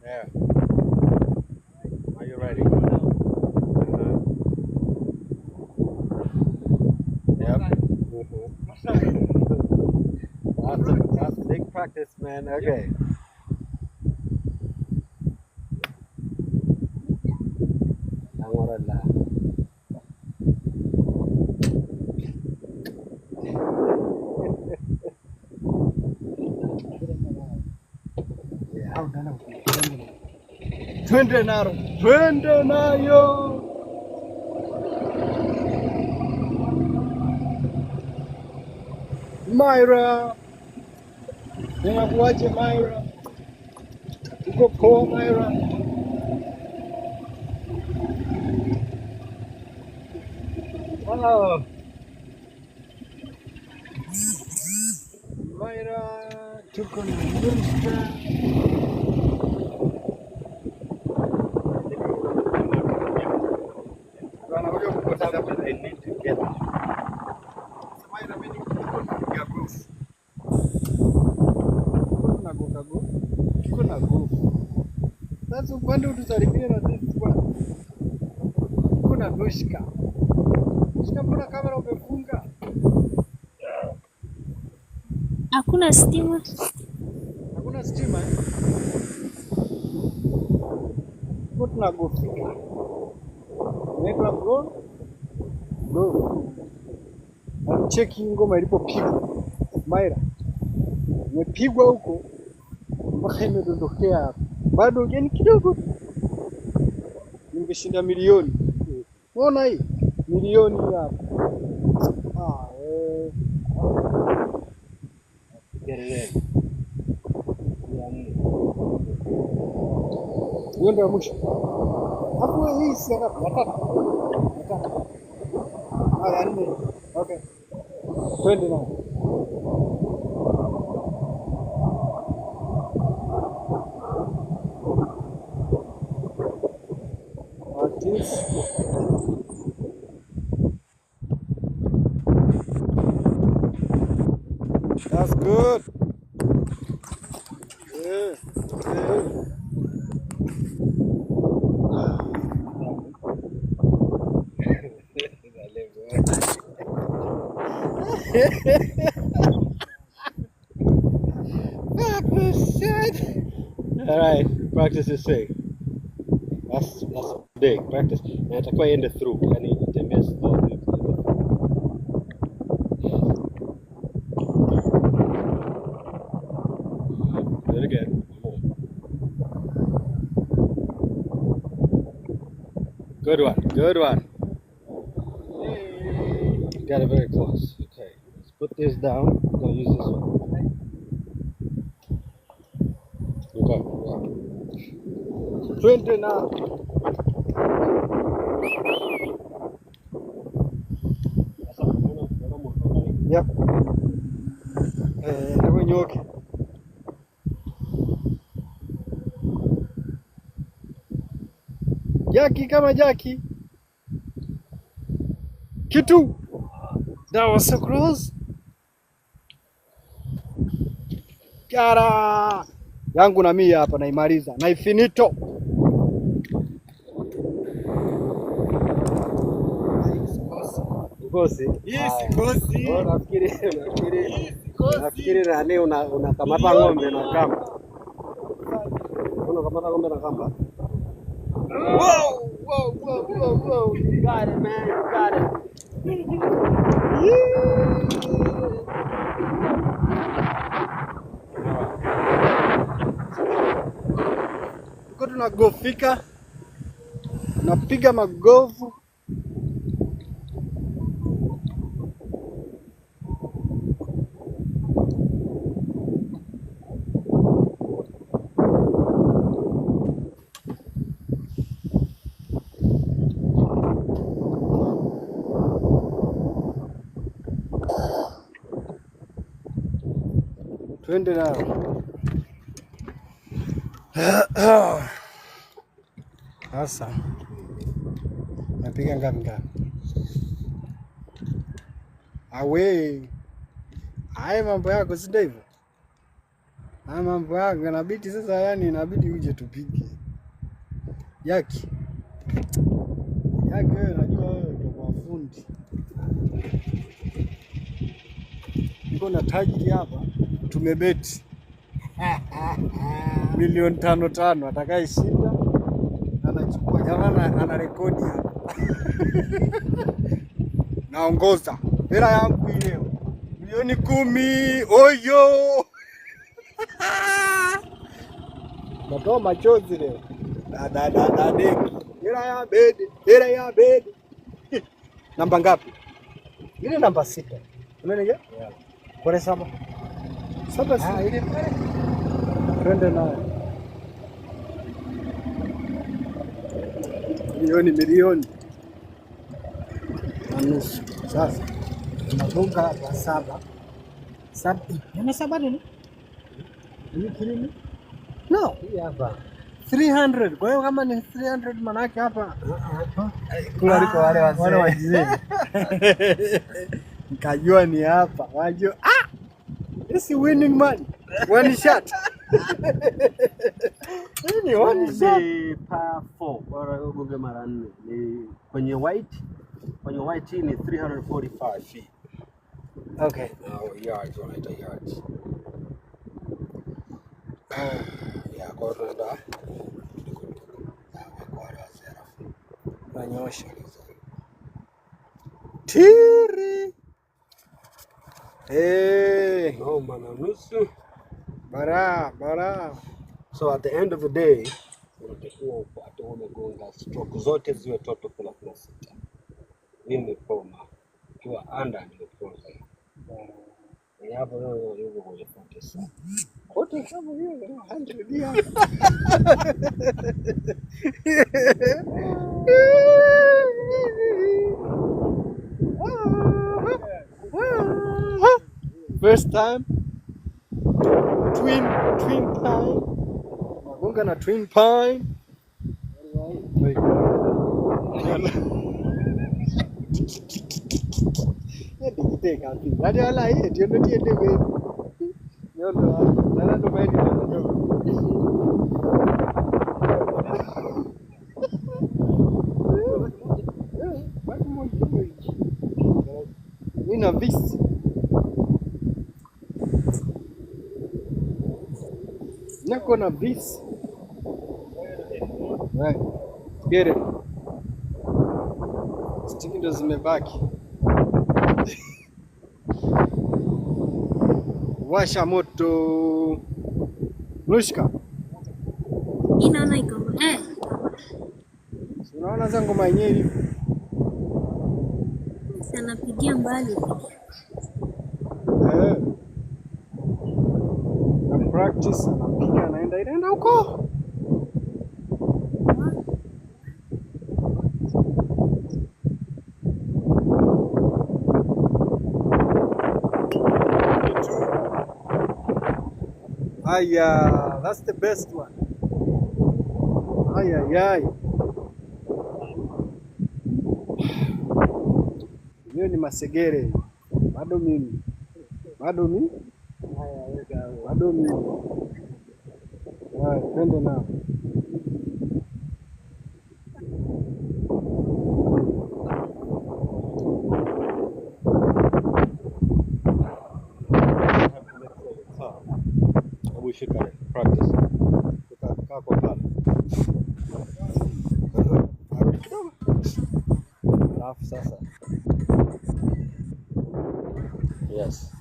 There. Are you ready? Uh-huh. Yep. Mhm. That's big practice, man. Okay. Angorala. Yeah. Twende naro, twende nayo. Myra, ninakuaje Myra? Uko poa Myra? Oh. Myra, tuko na Monster. Wanakuja kupoteza. I need to get Myra, mimi niko napiga golf. Tuko tunagoka golf. Tuko na golf. Sasa upande utusalimie na sisi bwana. Tuko na Dushka. Dushka, mbona kamera umefunga? Hakuna stima. Hakuna stima eh? Tuko tunagofika. Inaitwa go go. Cheki ngoma ilipopigwa. Myra. Imepigwa huko mpaka imedondokea hapa. Bado yani kidogo tu. Ningeshinda milioni. Unaona hii? Milioni hii hapa. Ah, eh. get it in. Yeah. Hiyo ndio ya mwisho. Hapo hii si ya ngapi? Ya tatu. Ya tatu. Ah, ya nne. Okay. Twende nayo. Practice. That's good. Yeah. Yeah. Fuck this shit. All right, practice is safe. That's big practice. Na itakuwa iende through, yani itembee slow iende through. Yes. Do it again. One more. Good one. Good one. You got it very close. Okay, let's put this down. I'm gonna use this one. Okay. Yeah. Twende na. Sasa unaona moto. Yep. Eh, ndio nyoke. Jaki kama Jaki. Kitu. That was so close. Gara. Yangu na mimi hapa naimaliza. Na finito. Ukosi. Hii sikosi. Oh, nafikiri nani unakamata ng'ombe na kamba. Unakamata ng'ombe na kamba. Whoa, whoa, whoa, whoa, whoa. You got it, man. You got it. Yeah. Tuko tunagofika, tunapiga magofu. Twende nao. Sasa napiga ngapi ngapi? Awe. Haya mambo yako si ndio hivyo? Haya mambo yako inabidi sasa, yani inabidi uje tupige. Yaki. Yaki wewe najua wewe ndio kwa fundi. Niko na tajiri hapa tumebeti milioni tano tano, atakayeshinda anachukua. Jamaa ana rekodi hapa naongoza hela yangu ile milioni 10. Oyo natoa machozi leo. Da da da da deki hela ya bedi, hela ya bedi. Namba ngapi ile? Namba 6. Umeona? Yeah. Kore saba saba si. Ah, ile pale. Twende nayo milioni milioni na nusu. Sasa tunagonga hapa saba saba, yana saba nini? Are you kidding me? No. Hii hapa. 300. Kwa hiyo kama ni 300 manake hapa Kula liko wale wale wazee. wazee. Nikajua ni hapa. Wajua ah, this is winning money. One shot. Hii ni one shot. Ni par 4. Bora ugonge mara nne. Ni kwenye white. Kwenye white hii ni 345 feet. Okay. Au yards wanaita yards. Yeah, kwa hiyo tunaenda kwa wale wazee alafu Nanyoosha. Tiri. Hey, noma na nusu. bara bara. So at the end of the day unatakiwa upate umegonga stroke zote ziwe total 36. Hii ni pro na ukiwa under ni pro zaidi. Ni hapo leo yuko kwenye 47. Kote kama hiyo 100 hapa. First time twin pine. Nagonga na twin pine. Wait. Ndikiteka pi. Yaani wala hii ndio ndio tiende wewe. Yondo. Nana ndo bali ndio. Nina visi. Nako na visi. Right. Get it. Stiki ndo zimebaki. Washa moto. Lushka. Hii naona iko eh. Si unaona sasa ngoma yenyewe ilivyo? Si anapigia mbali. Eh. Na practice anapiga anaenda inaenda huko. Aya, that's the best one. Ay, ay, ay. Hiyo ni masegere. Bado mimi. Bado mimi. Bado mimi. Haya, twende nao. Have to make sure it's sawa. Hebu shika practice. Kaa kaa kwa pale. Arudi kidogo. Alafu sasa. Yes.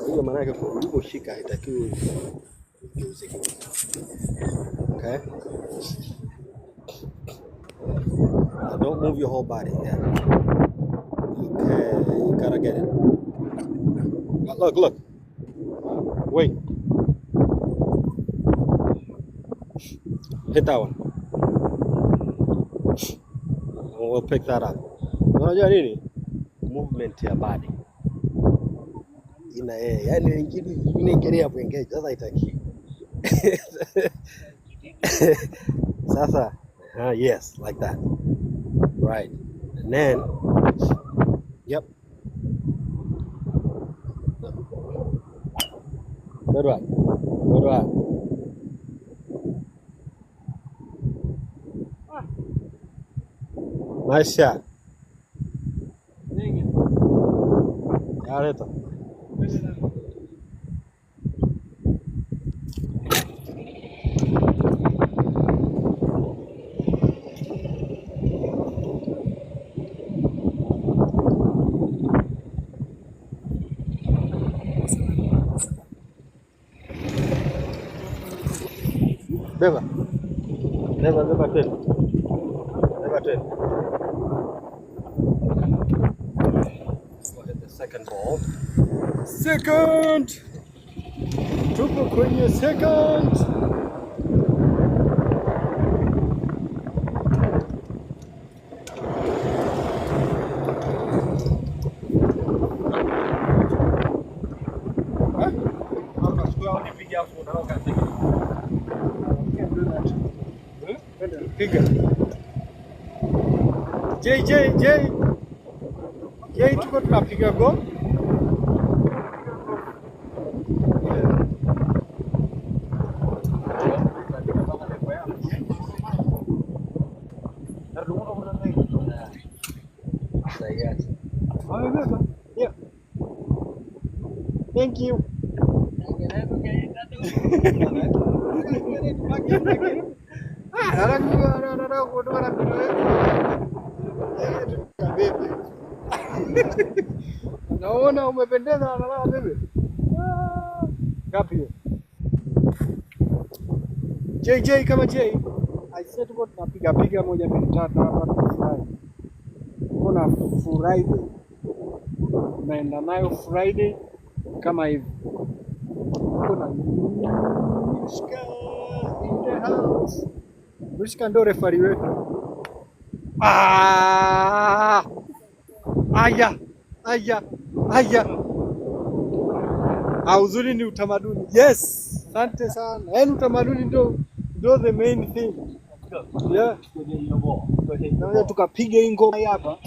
Hiyo maana yake uliposhika haitakiwi ugeuze geuze. Okay? Now don't move your whole body. Yeah. Okay, you gotta get it. Look, look. Wait. Hit that one. And we'll pick that up. Unajua nini? Movement ya body. Ina yani wengine inaingilia kuengage sasa haitaki. Sasa yes, like that. Right. And then yep. Good one. Good one. Nice shot. 잘했다. Beba. Beba, beba tena. Beba tena. Go hit the second ball. Second. Tupo kwenye second. Can't do that. Piga. J J J. J tuko tunapiga go. Yeah. Thank you. Naona umependeza na bebe. Ngapi hiyo? JJ kama J. I said tuko tunapiga piga moja mbili tatu hapa tunafurahi. Kuna Friday. Tunaenda nayo Friday kama hivi. Kuna Mishka in the house. Mishka ndo refari wetu. Ah! Aya, aya, aya. Ah, uzuri ni utamaduni. Yes, asante sana. Yaani utamaduni ndo the main thing. Yeah. Naweza tukapiga hii ngoma hii hapa.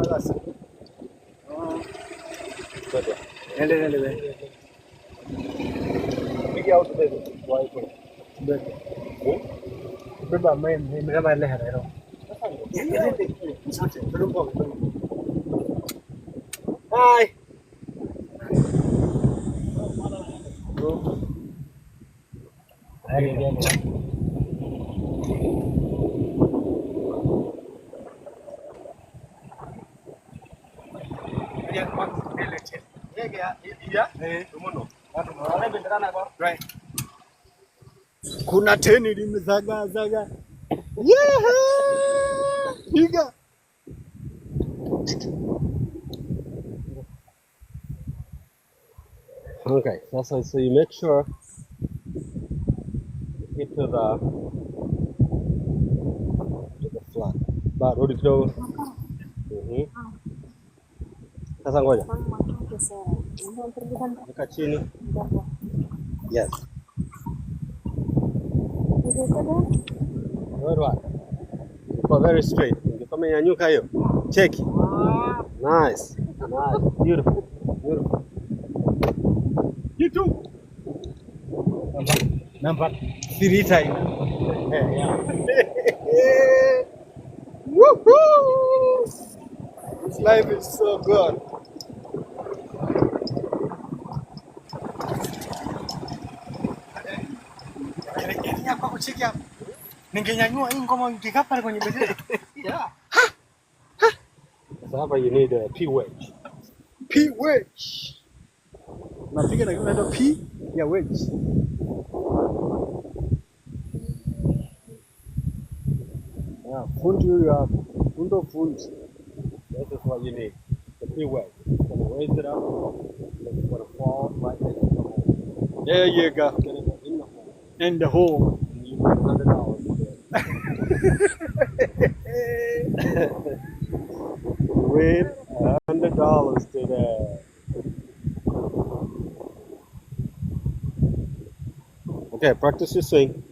Sasa. Nende nende nende. Piga au tubebe? Wapi? Beba. Beba mimi kama ile hera. Hi. Right. Kuna teni limezaga zaga. Yeah! Piga. Okay, sasa so you make sure you hit to the flat. Ba, rudi kidogo. Sasa ngoja. Weka chini. Yes. Good one. Uko very straight. Ingekuwa imenyanyuka hiyo. Cheki. Nice. Nice. Beautiful. Beautiful. Kitu. Number 3 time. Yeah. Woohoo! This life is so good. Ningenyanyua hii ngoma ingekaa pale kwenye bendera. Yeah. Sasa hapa you need a P wedge. P wedge. Napiga na kitu inaitwa P ya wedge. Yeah, fundi huyu hapa. Fundo fundi. This is what you need. The P wedge. It's gonna raise it up and it's gonna fall right next to the hole. There you go. It's gonna go in the hole. In the hole. And you make $100 for it. Win $100 today. Okay, practice your swing.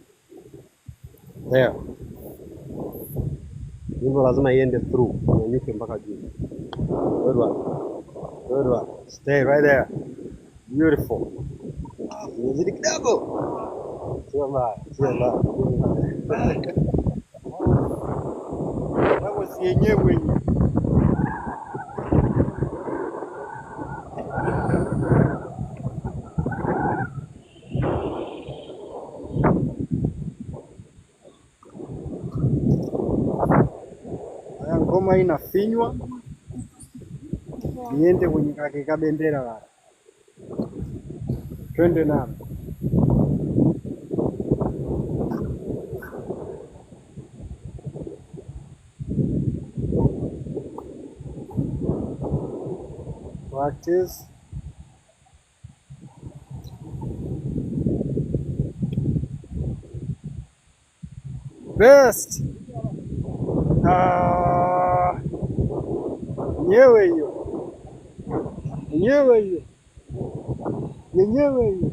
There. Nyimbo lazima iende through, inyanyuke mpaka juu. Good one. Good one. Stay right there. Beautiful. Imezidi kidogo. Sio mbaya, sio mbaya. Sio mbaya. That was yenyewe hiyo. Haya, ngoma hii inafinywa niende kwenye kake kabendera la. Twende nalo. Practice. Best. Ah, yenyewe hiyo. Yenyewe hiyo. Yenyewe hiyo.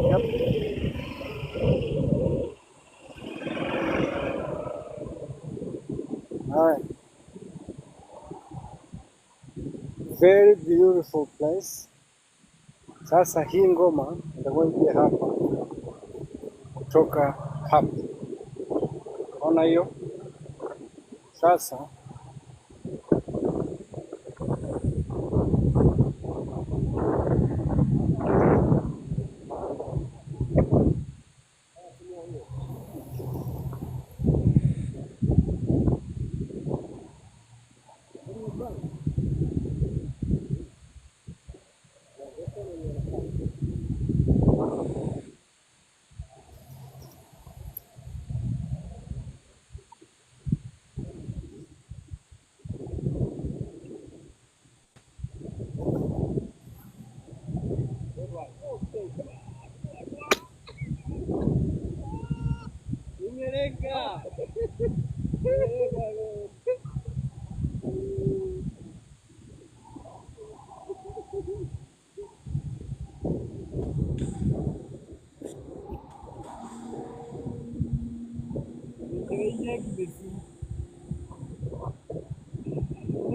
Yep. All right. Very beautiful place. Sasa hii ngoma itakuwa ije hapa kutoka hapa. Ona hiyo? Sasa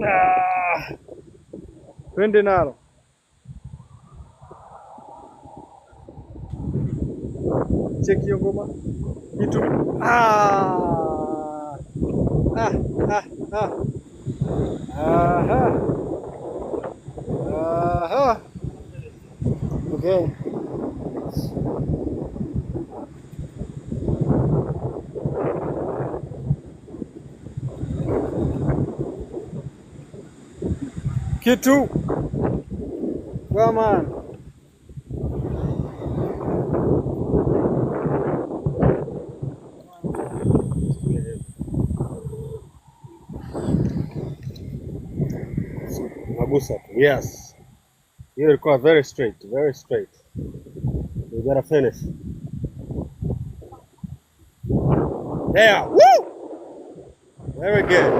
ah, twende nalo. Cheki hiyo ngoma kitu. Ah, ah, ah, ah. Aha. Aha. Okay. Kitu. Well, man. Unagusa tu. Yes. Hiyo ilikuwa very straight, very straight. You gotta finish. There. Woo! Very good.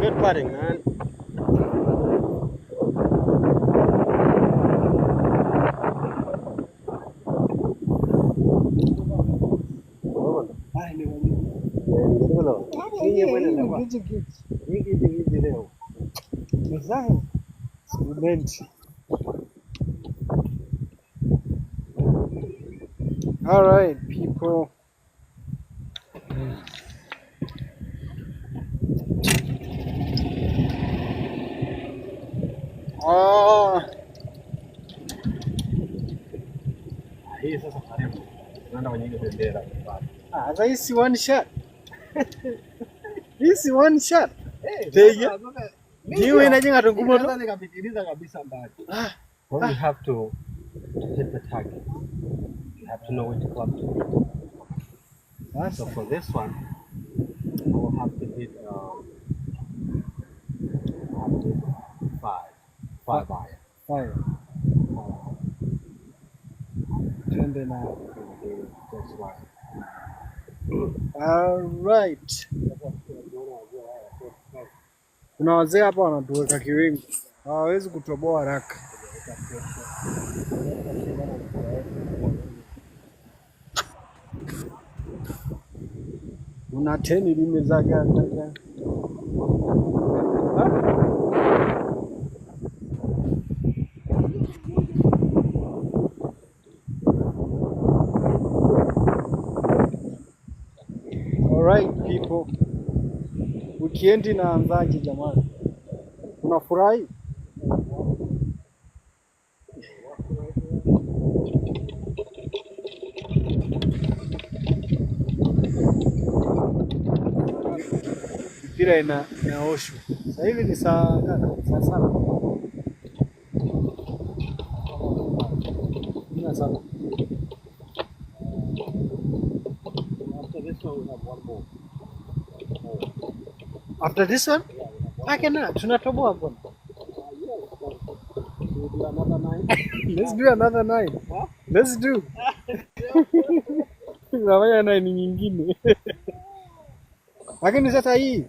Good putting, man. Cement. All right, people. Ah, Hii sasa karibu. Tunaenda kwenye ile bendera. ah, sasa si one shot. Hii si one shot. Tege. Jiwe inajenga tungumo tu. Nikapitiliza kabisa mbali. Ah, Well, you have to hit the target. You have to know which club to hit. sasa So for this one, I will have to hit, I have to hit 5. 5 iron. Haya, twende nayo. That's right. All right. Kuna wazee hapa wanatuweka kiwingu, hawawezi kutoboa haraka. Una teni limezaga zaga. All right people, weekend inaanzaje jamani? Unafurahi? Mipira inaoshwa sasa hivi ni saa ngapi? Saa saba. 17. After this one, we have one more. After this one? Akena, tunatoboa bwana. We'll do another 9. Let's do another 9. Let's do. Tunafanya 9 nyingine. Lakini sasa hii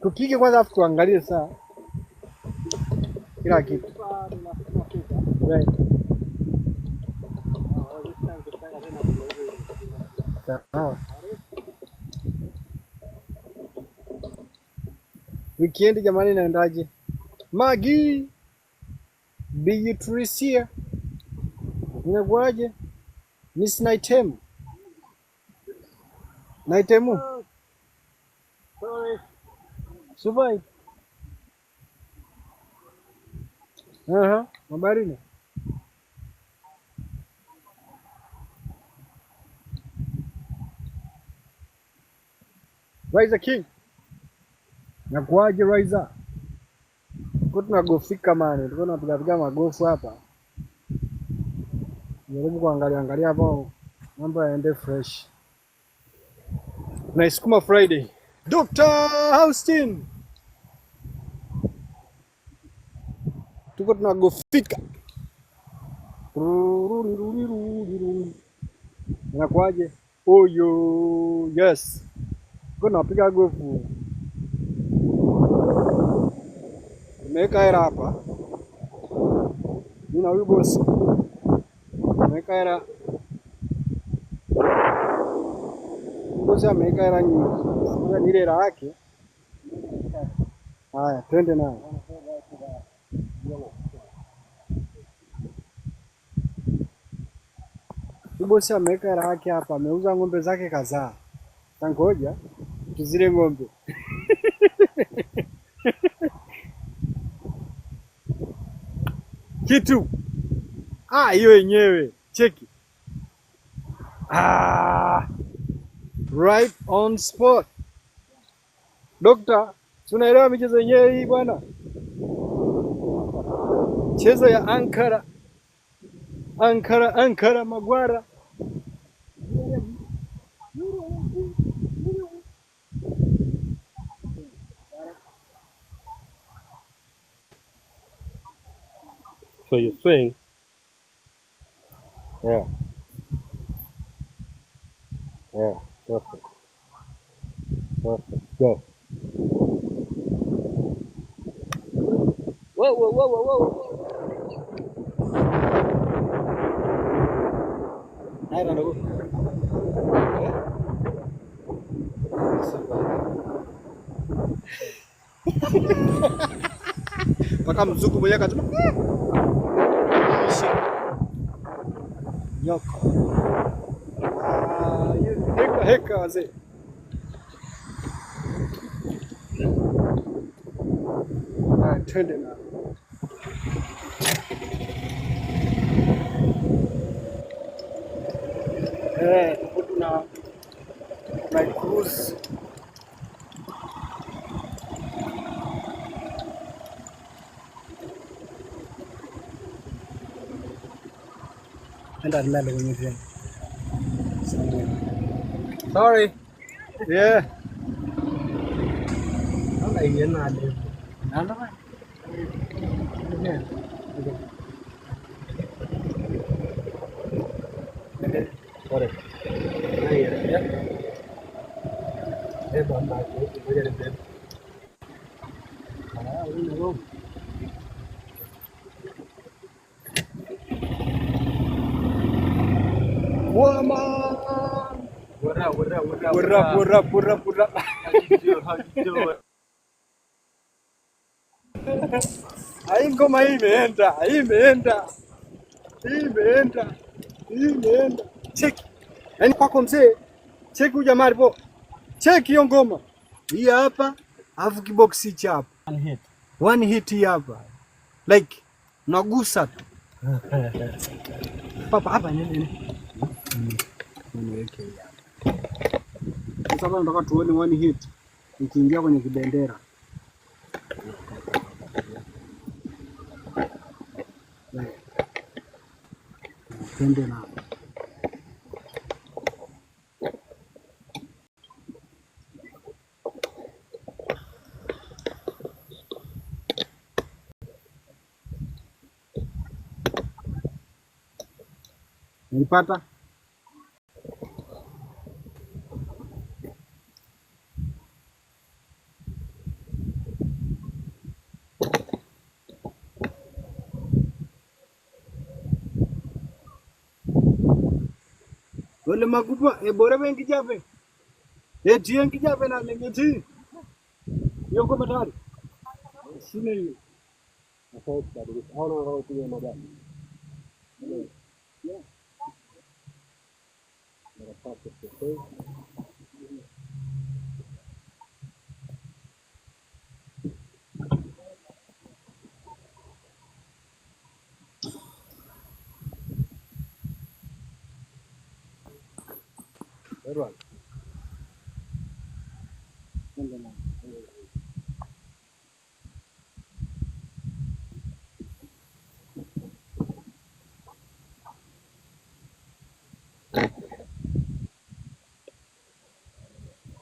tupige kwanza afu tuangalie saa kila kitu. Right. Sawa. Weekend jamani inaendaje? Magi Beatricia, inakuaje? Miss Naitemu. Naitemu. Sorry. Survive. Aha, habari ni? Raiza King. Nakuaje Raiza? Tuko tunagofika mani, tuko tunapiga piga magofu hapa. Jaribu kuangalia angalia hapo mambo yaende fresh. Tunaisukuma Friday. Dr. Austin. Tuko tunagofika. Inakuaje? Oyo, yes. Tuko tunapiga gofu. Nimeweka hela hapa. Mimi na huyu bosi. Nimeweka hela. Bosi ameweka hela nyingi. Sasa ni ile hela yake. Haya, twende nayo. Huyu bosi ameweka hela yake hapa, ameuza ng'ombe zake kadhaa. Ngoja tuzile ng'ombe. Kitu. Ah, hiyo yenyewe. Cheki. Ah, right on spot. Dokta, tunaelewa michezo yenyewe hii bwana? Chezo ya Ankara. Ankara, Ankara Magwara. So you swing. Yeah. Yeah. Perfect. Perfect. Go. Whoa, whoa, whoa, whoa, whoa. I don't know. Mpaka mzungu mwenyewe akasema nyoka. Ah, hiyo ni heka heka wazee. Haya, twende na. Tuko tuna cruise. Enda lale kwenye treni. Sorry. Yeah. Naona iye nale. Nanda ba? Yeah. Pole. Beba maji, ngoja nibebe. Ah, wewe. Wama! What up, what up, what up, What up, what up, what up, what up? How you doing? How you doing? Hii ngoma hii imeenda, hii imeenda, hii imeenda, hii imeenda. Cheki. Yaani kwako mzee, cheki huyu jamaa alipo. Cheki hiyo ngoma. Hii hapa, alafu kibox hichi hapa. One hit. One hit hii hapa. Like nagusa tu. Papa hapa nini nini. Niweke hii hapa. Sasa hapa nataka tuone one hit ikiingia kwenye kibendera. Twende na nilipata. Ole makupa ebore benkijape. Etii enkijape naleng etii. Hiyo ngoma tayari. Sina hiyo. Nafaa kubadilisha. Au unataka kupiga magari? Yeah. Mara tatu, okay. Good one. Twende na.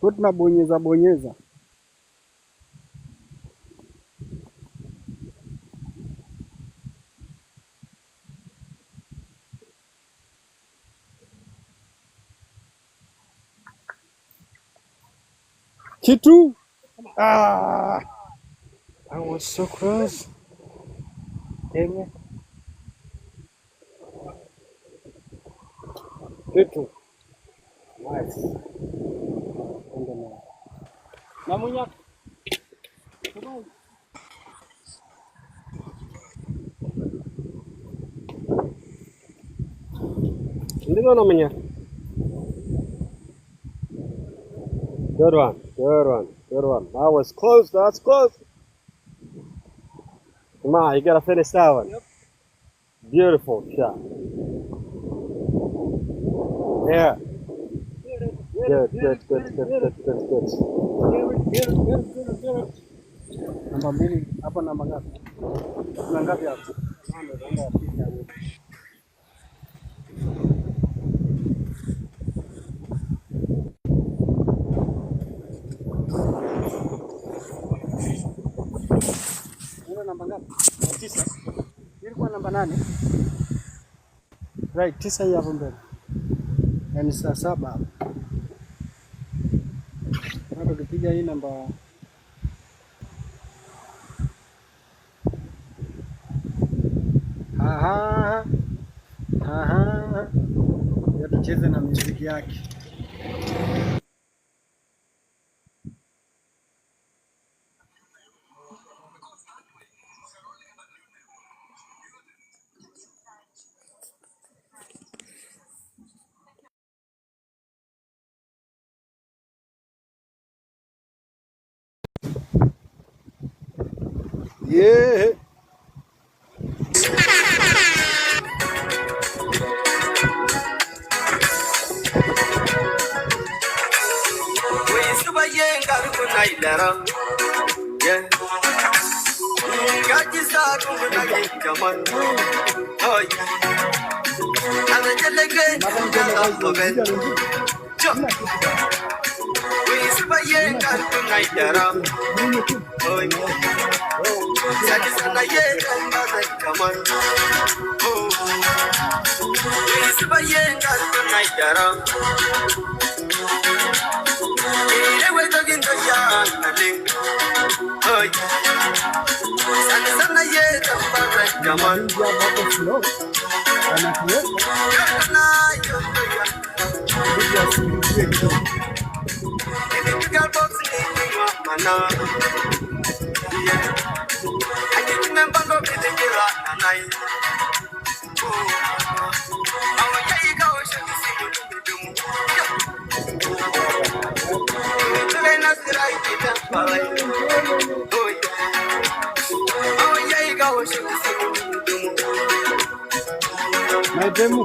Kwa tunabonyeza bonyeza. Kitu. Ah, I was so close. Dang it. Kitu. Nice. Twende na. Na mwenye Ndio na mwenye. Good one. Good one. Good one. That was close. That's close. Come on, you gotta finish that one. Yep. Beautiful shot. Yeah. Good, good, good, good, good, good, good. Namba mbili hapa, namba ngapi? Kuna ngapi hapo? Ile namba ngapi? Tisa. Ilikuwa namba nane. Right, tisa hii hapo mbele. Yaani saa saba hapo. Bado tukipiga hii namba. Aha. Aha. Ya tucheze na muziki yake. Yeah. Inabidi hapo hapo slow, anatuweka inabidi asindikie kidogo. Maitemu,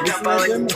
Miss Maitemu.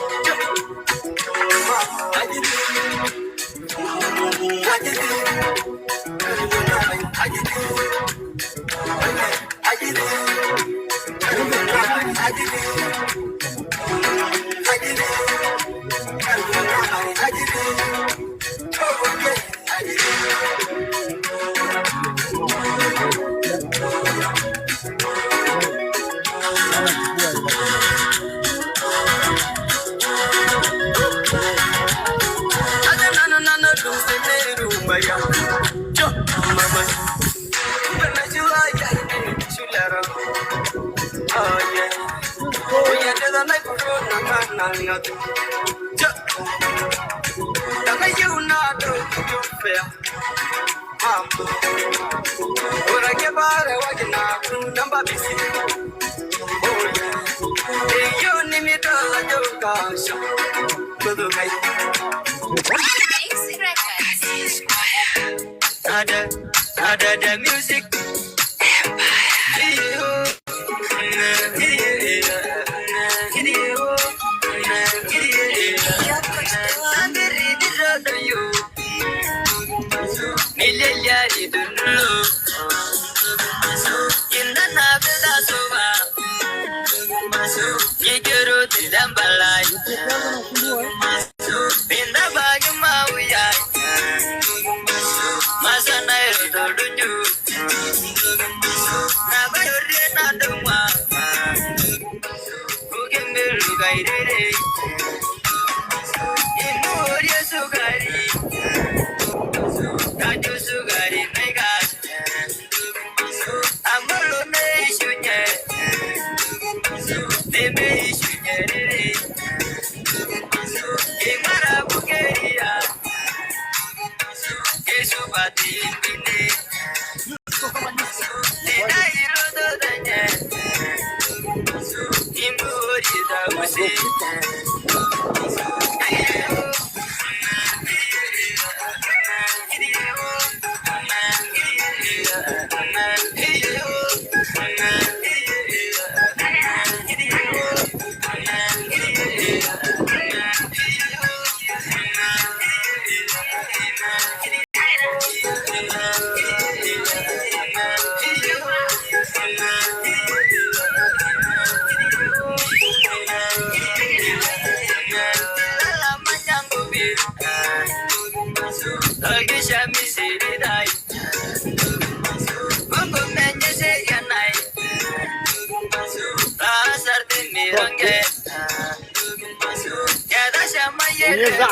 Bonyeza.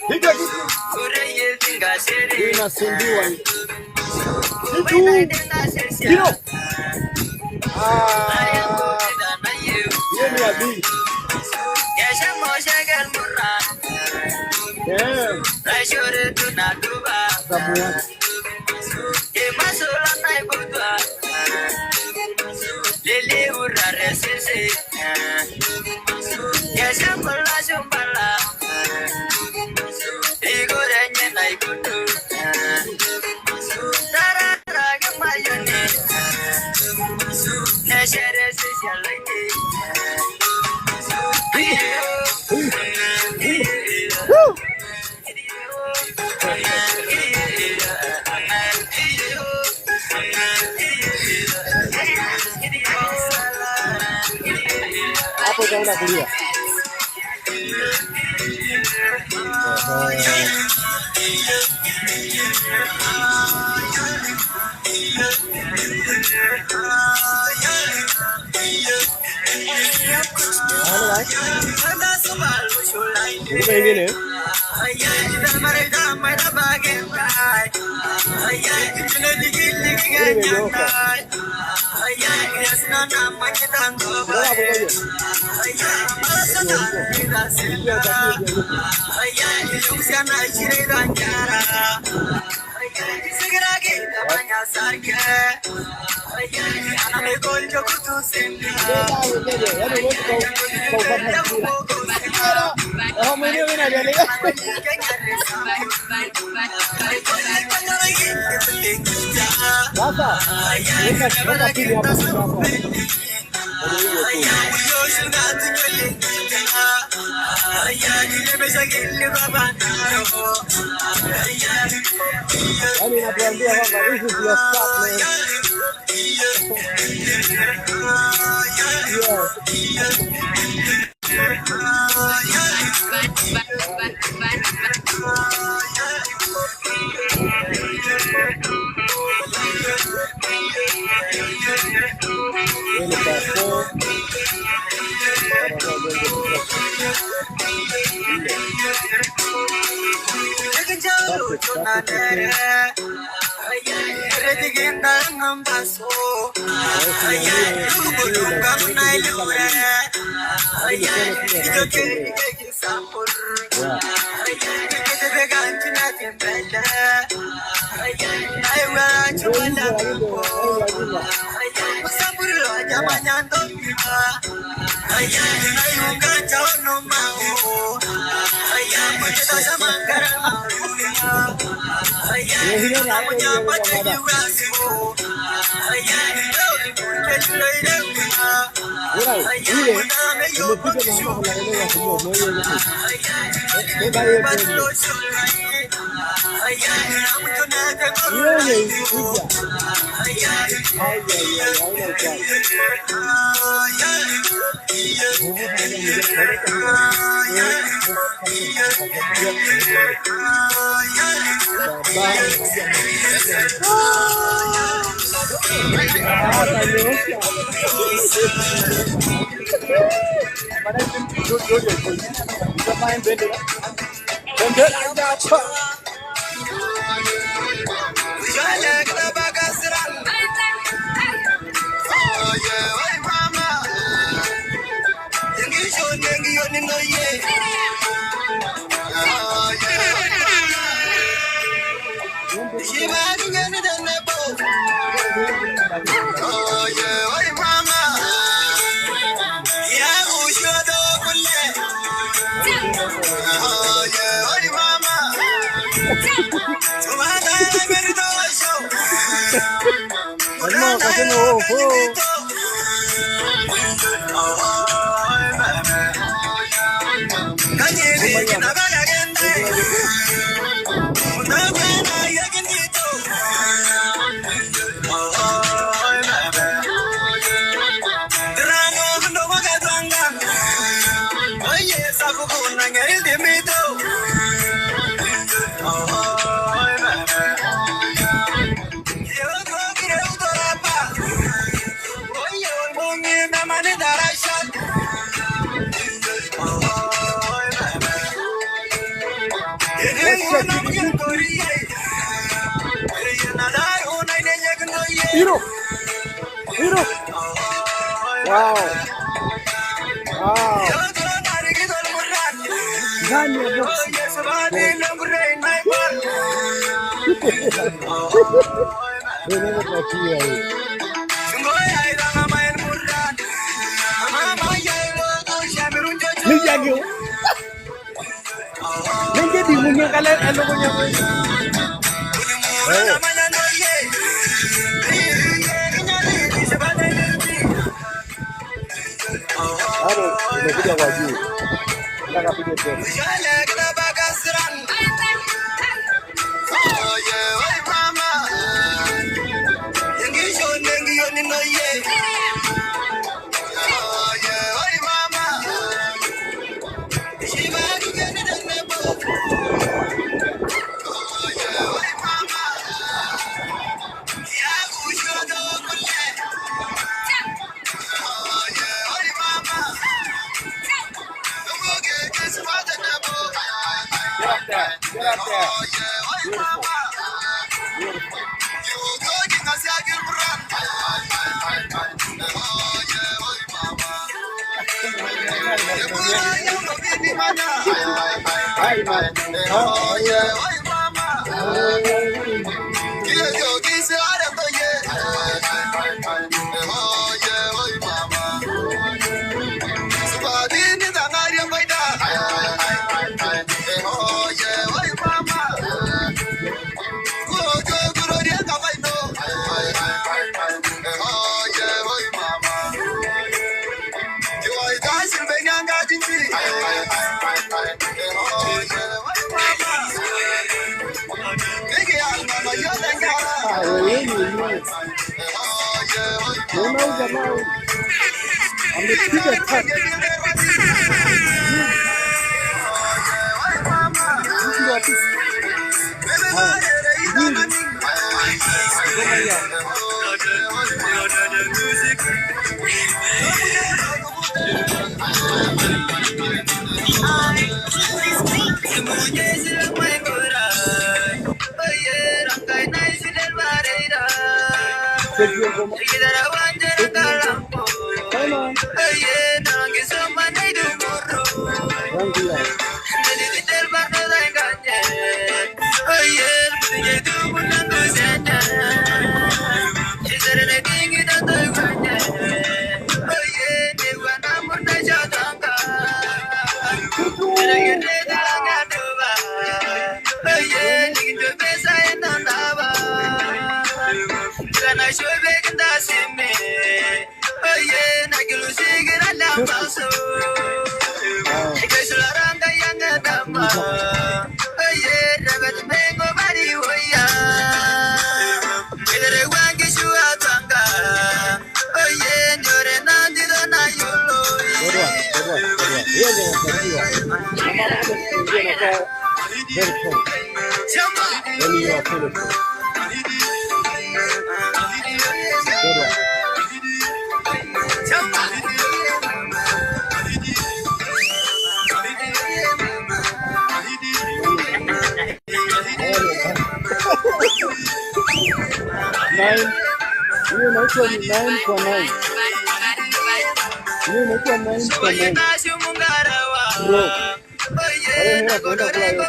Piga kitu. Hii inasindiwa hii. Kitu. Kilo. Ah. Hiyo ni ya B. Damn. Zamu yake. Woo! Hapo utaenda kulia. Ehe. Ngoma ingine ingine imenyooka. Ngoja hapo, ngoja. Ndio Yaani huwezi ukaupata mpira. Roho mwenyewe mimi najiangalia. Sasa weka weka pini hapo chini hapo kwenye hiyo kuni. Yaani inatuambia kwamba this is your start, man. Yeah. Hii ni part 4. Watakuwa nne. Perfect, perfect, okay. Kwa hiyo simamie hii na weke juu kama mimi. Hii mikono pia haitembei. Yeah. Ndio hivyo, lakini ndio yaani lazima. Yeah. Hiyo hapo hiyo mada. Ora, ile imepiga mama kunaeleza kumua moyo ile. Beba hiyo twende. Ile ija. Ai ai ai, haina utani. Baba akanyoosha. Bendera hapa. Lazima wakasema oh, oh. Ngoma hii hapa. Let's check. Hero. Hero. Wow. Wow. Ndani ya box. Ndio naweza kuachia hii. Nijage. Ningedimunye kale elukunya. Eh. Bado imekuja kwa juu. Nataka pige tena. Get up there. Get up there. Beautiful. Beautiful. Ah, wewe ni mwe. Naona huyu jamaa huyu amepiga tatu. Mtu wa tisa. Haya, mbili. Ngoma hii hapa. Cheki hiyo ngoma. Cheki hiyo ngoma. Come on. Yangu hii hapa. Good one, good one, good one. Hiyo ndio inatakiwa. Kama bado siku inakuwa very strong. Then you are finished. Good one. Nine. Hiyo inaitwa ni 9 kwa 9. Hiyo inaitwa 9 kwa 9. Bro. Kwa hiyo mimi nakwenda kula yote.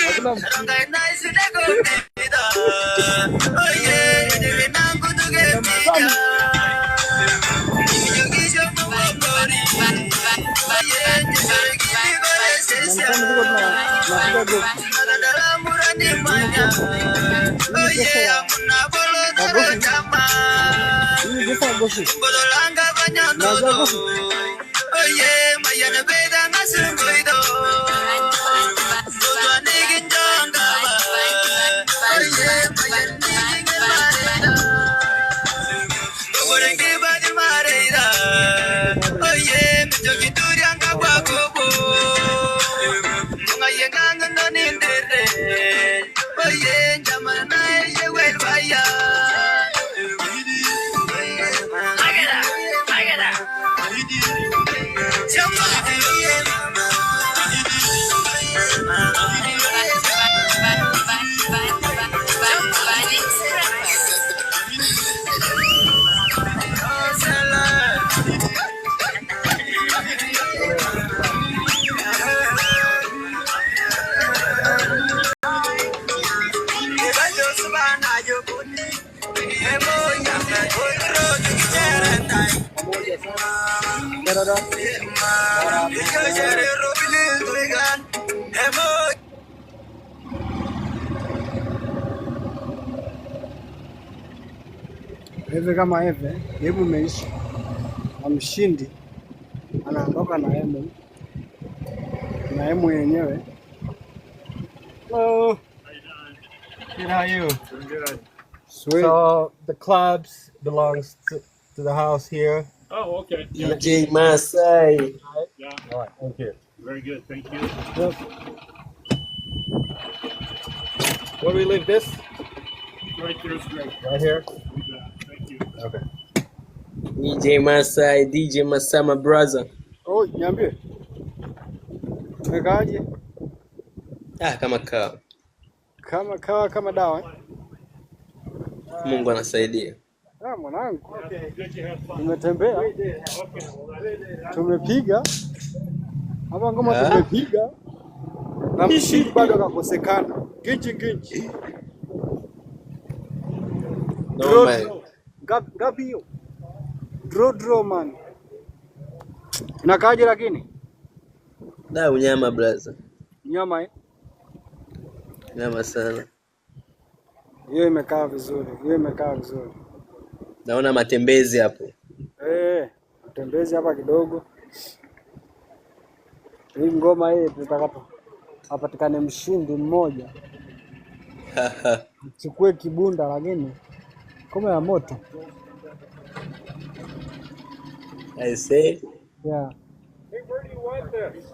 Hakuna mchizi. Mtamu. Na mtamu tuko tunapiga gofu. Hii ni pesa ya gofu. Hii ni pesa ya gofu. Unajua gofu? Pamoja sana. Darada. What up? Hivi kama hivi, game imeisha na mshindi anaondoka na M na M yenyewe. Hello. Good, how are you? Good. Sweet. So the clubs belongs to the house here. Oh, okay. Yeah. DJ Masai. Yeah. All right, thank you. Very good. Thank you. Yep. Where we leave this? Right there's great. Right here. Yeah. Thank you. Okay. DJ Masai, DJ Masai, my brother. Oh, niambie. Umekaaje? Ah, kama kawa. Kama kawa kama dawa eh? Mungu anasaidia. Ah, mwanangu. Tumetembea. Tumepiga. Hapa ngoma Ah? tumepiga. Na mshindi bado akakosekana. Ginji ginji. Draw Noma. draw. Ngapi ngapi hiyo? Draw draw man. Inakaaje lakini? Da, unyama brother. Nyama eh? Nyama sana. Hiyo imekaa vizuri. Hiyo imekaa vizuri. Naona matembezi hapo. Eh, tembezi hapa kidogo. Hii ngoma hii tutakapo apatikane mshindi mmoja chukue kibunda, lakini ngoma ya moto. I say. Yeah. Hey, where do you want this?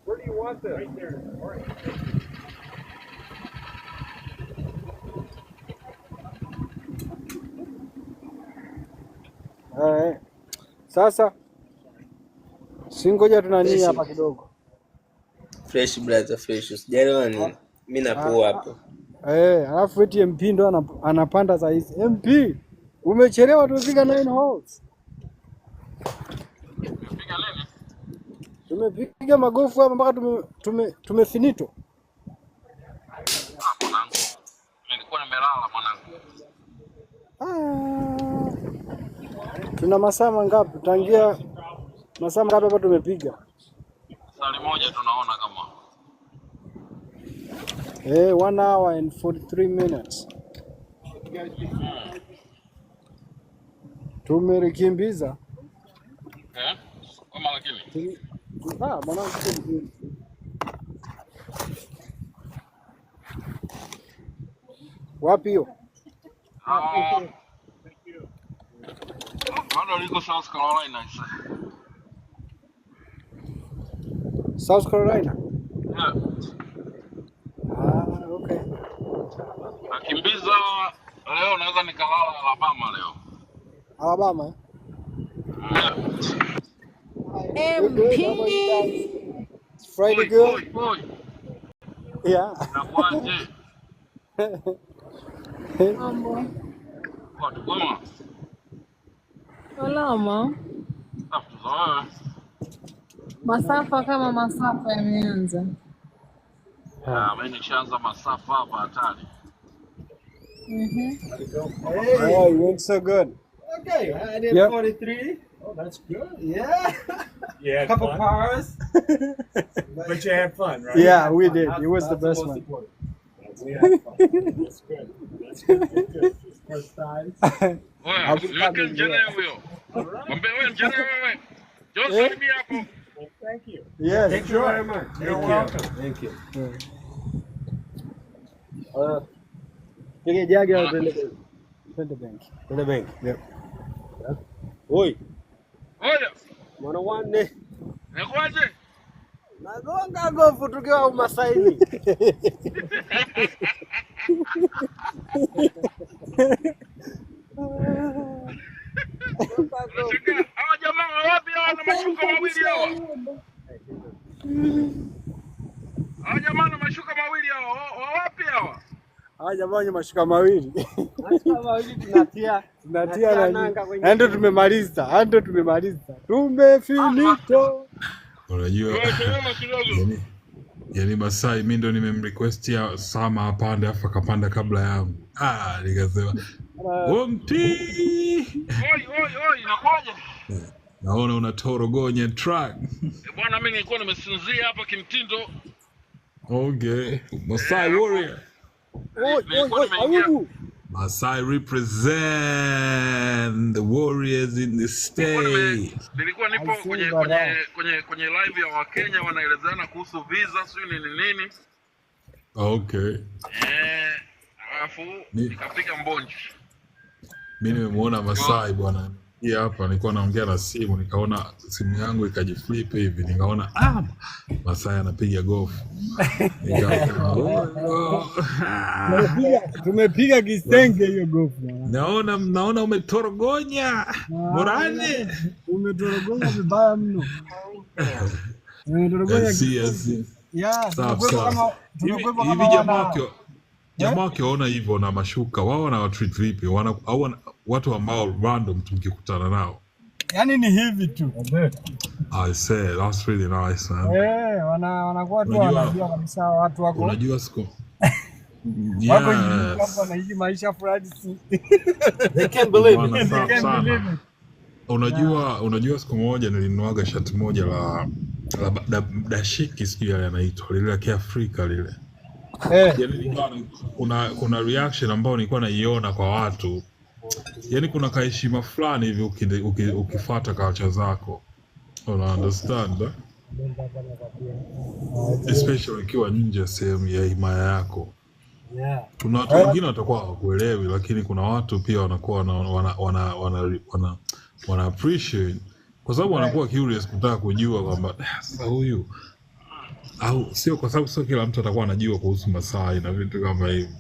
Where do you want this? Right there. All right. Eh. Sasa si ngoja tunanii Fresh. hapa kidogo. Fresh brother, fresh. Usijali wala nini. Mimi napoa hapo. Eh, alafu eti MP ndo anapanda saa hizi. MP umechelewa, tumepiga 9 holes. Tumepiga magofu hapa mpaka tumefinito. Mwanangu, nilikuwa nimelala mwanangu. Ah, tuna masaa mangapi? Tangia masaa mangapi hapa tumepiga? Sali moja tunaona kama 1 hour and 43 minutes. Tumelikimbiza. eh, kama lakini Ah, mwanangu sio mzuri. Wapi hiyo? ah, bado liko South Carolina isa. South Carolina. Yeah. Ah, okay. Nakimbiza leo, naweza nikalala Alabama leo. Alabama. Eh? Yeah. We're good. How about you guys? It's Friday Oi, good? oi, oi. Yeah. Inakuaje? Mambo. Watu goma. Salama. Safi za wewe. Masafa kama masafa yameanza. Ah, mimi nishaanza masafa hapa hatari. Mhm. Hey. Oh, it went so good. Okay, I did Yep. 43. Oh, that's good. Yeah. You had Couple fun? pars. But you had fun, right? Yeah, we did. That's, It was the that's the best most one. important. We had fun. That's good. That's good. Good, good. First time. Wewe, I'll be niweke coming njene here. huyo. Mwambie wewe njene wewe. Njoo Eh? salimia hapo. Well, thank you. Yes. Thank you very much. You're Thank you. welcome. Thank you. Yeah. Pige jagi au tuende benki? Twende benki. Tuende benki. Yep. Oi, Oya, mwana wanne. inakuaje? Nagonga gofu tukiwa Umasaini. Gonga gofu. Unashangaa hawa jamaa wa wapi hawa na mashuka mawili hawa? Hawa jamaa na mashuka mawili hawa. Wa wapi hawa? Hawa jamaa wenye mashuka mawili. Mashuka mawili tunatia Tunatia natia nani? nanga kwenye Na ndio tumemaliza. Na ndio tumemaliza. Tumefinito. Unajua Wewe chelewa kidogo. yani Masai mi ndo nimemrequestia Sama apande afu akapanda kabla yangu. Ah, nikasema Wompi, Oi, oi, oi, inakuaje? naona unatorogonya track. Eh, bwana mimi nilikuwa nimesinzia hapa kimtindo. Okay, Masai warrior, Oi, oi, Nilikuwa oi, nimeingia Ayubu. Masai represent the warriors in the nilikuwa nime state. nilikuwa nipo I see kwenye bara. kwenye kwenye kwenye live ya Wakenya wanaelezana kuhusu visa sijui nini nini. Okay, Eh, alafu mi nikapiga mbonji. mi nimemwona Kwa Masai bwana hii hapa, nilikuwa naongea na simu nikaona simu yangu ikajiflip hivi, nikaona ah, Masai anapiga gofu, nikasema oh, Tumepiga kisenge hiyo gofu mwanangu. naona umetorogonya Ah, Morane. umetorogonya vibaya mno. Tunakuja I see, I see. yeah, Safi tumekuwepo safi. kama Hivi tumekuwepo hivi kama jamaa wana wakiwa eh? jamaa wakiwaona hivyo na mashuka wao wanawatreat vipi? Wana, au wana, watu ambao random tukikutana nao. Yaani ni hivi tu. I say that's really nice man. Eh, wanakuwa tu Unajua wanajua kabisa watu wako unajua siku wako unique hapo yes. wanaishi maisha fulani si. They can't believe it. Bwana They safi can't believe sana. it. Unajua siku moja nilinuaga shati moja la dashiki sijui yale yanaitwa lile la Kiafrika lile. Eh, Yaani nilikuwa kuna reaction ambayo nilikuwa naiona kwa watu. Yaani kuna kaheshima fulani hivi ukifuata culture zako. Una understand? Eh? Especially ukiwa nje sehemu ya himaya yako. yeah. Kuna watu wengine watakuwa hawakuelewi, lakini kuna watu pia wanakuwa wana appreciate kwa sababu wanakuwa curious kutaka kujua kwamba "Ah, sasa huyu au sio, kwa sababu sio kila mtu atakuwa anajua kuhusu Masai na vitu kama hivyo.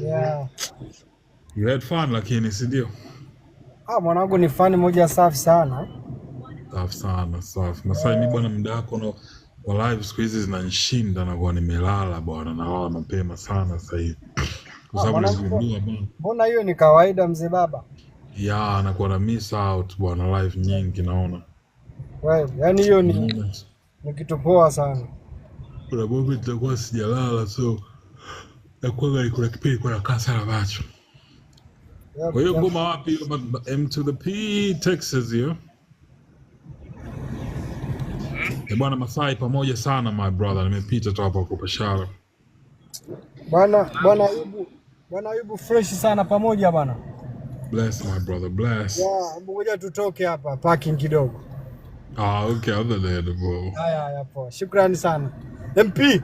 Yeah. You had fun lakini, si ndio? Ah, mwanangu ni fani moja safi sana. Safi sana, safi. Masai, mi bwana, muda wako na wa live siku hizi zinanishinda na kuwa nimelala bwana, nalala mapema sana sasa hivi kwa Ah, sababu mwanangu, niligundua bwana mbona hiyo ni kawaida mzee baba? ya nakuwa na miss out bwana, live nyingi naona Wewe, yaani hiyo ni Moment. ni kitu poa sana. Kuna moment nitakuwa sijalala, so nakuwa kuna kipindi kuna nakaa sana macho. Yep, Kwa hiyo yep. ngoma wapi hiyo? M to the P Texas hiyo. Eh bwana Masai, pamoja sana my brother, nimepita tu hapa kupashara. Bwana bwana Ayubu, bwana Ayubu fresh sana pamoja bwana. Bless my brother, bless. Yeah, hebu ngoja tutoke hapa parking kidogo. Ah, okay, other than bro. Haya haya poa. Shukrani sana. MP. M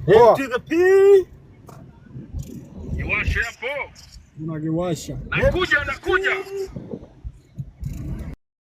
Poa. to the P. Iwashe hapo. Unakiwasha. Nakuja, nakuja.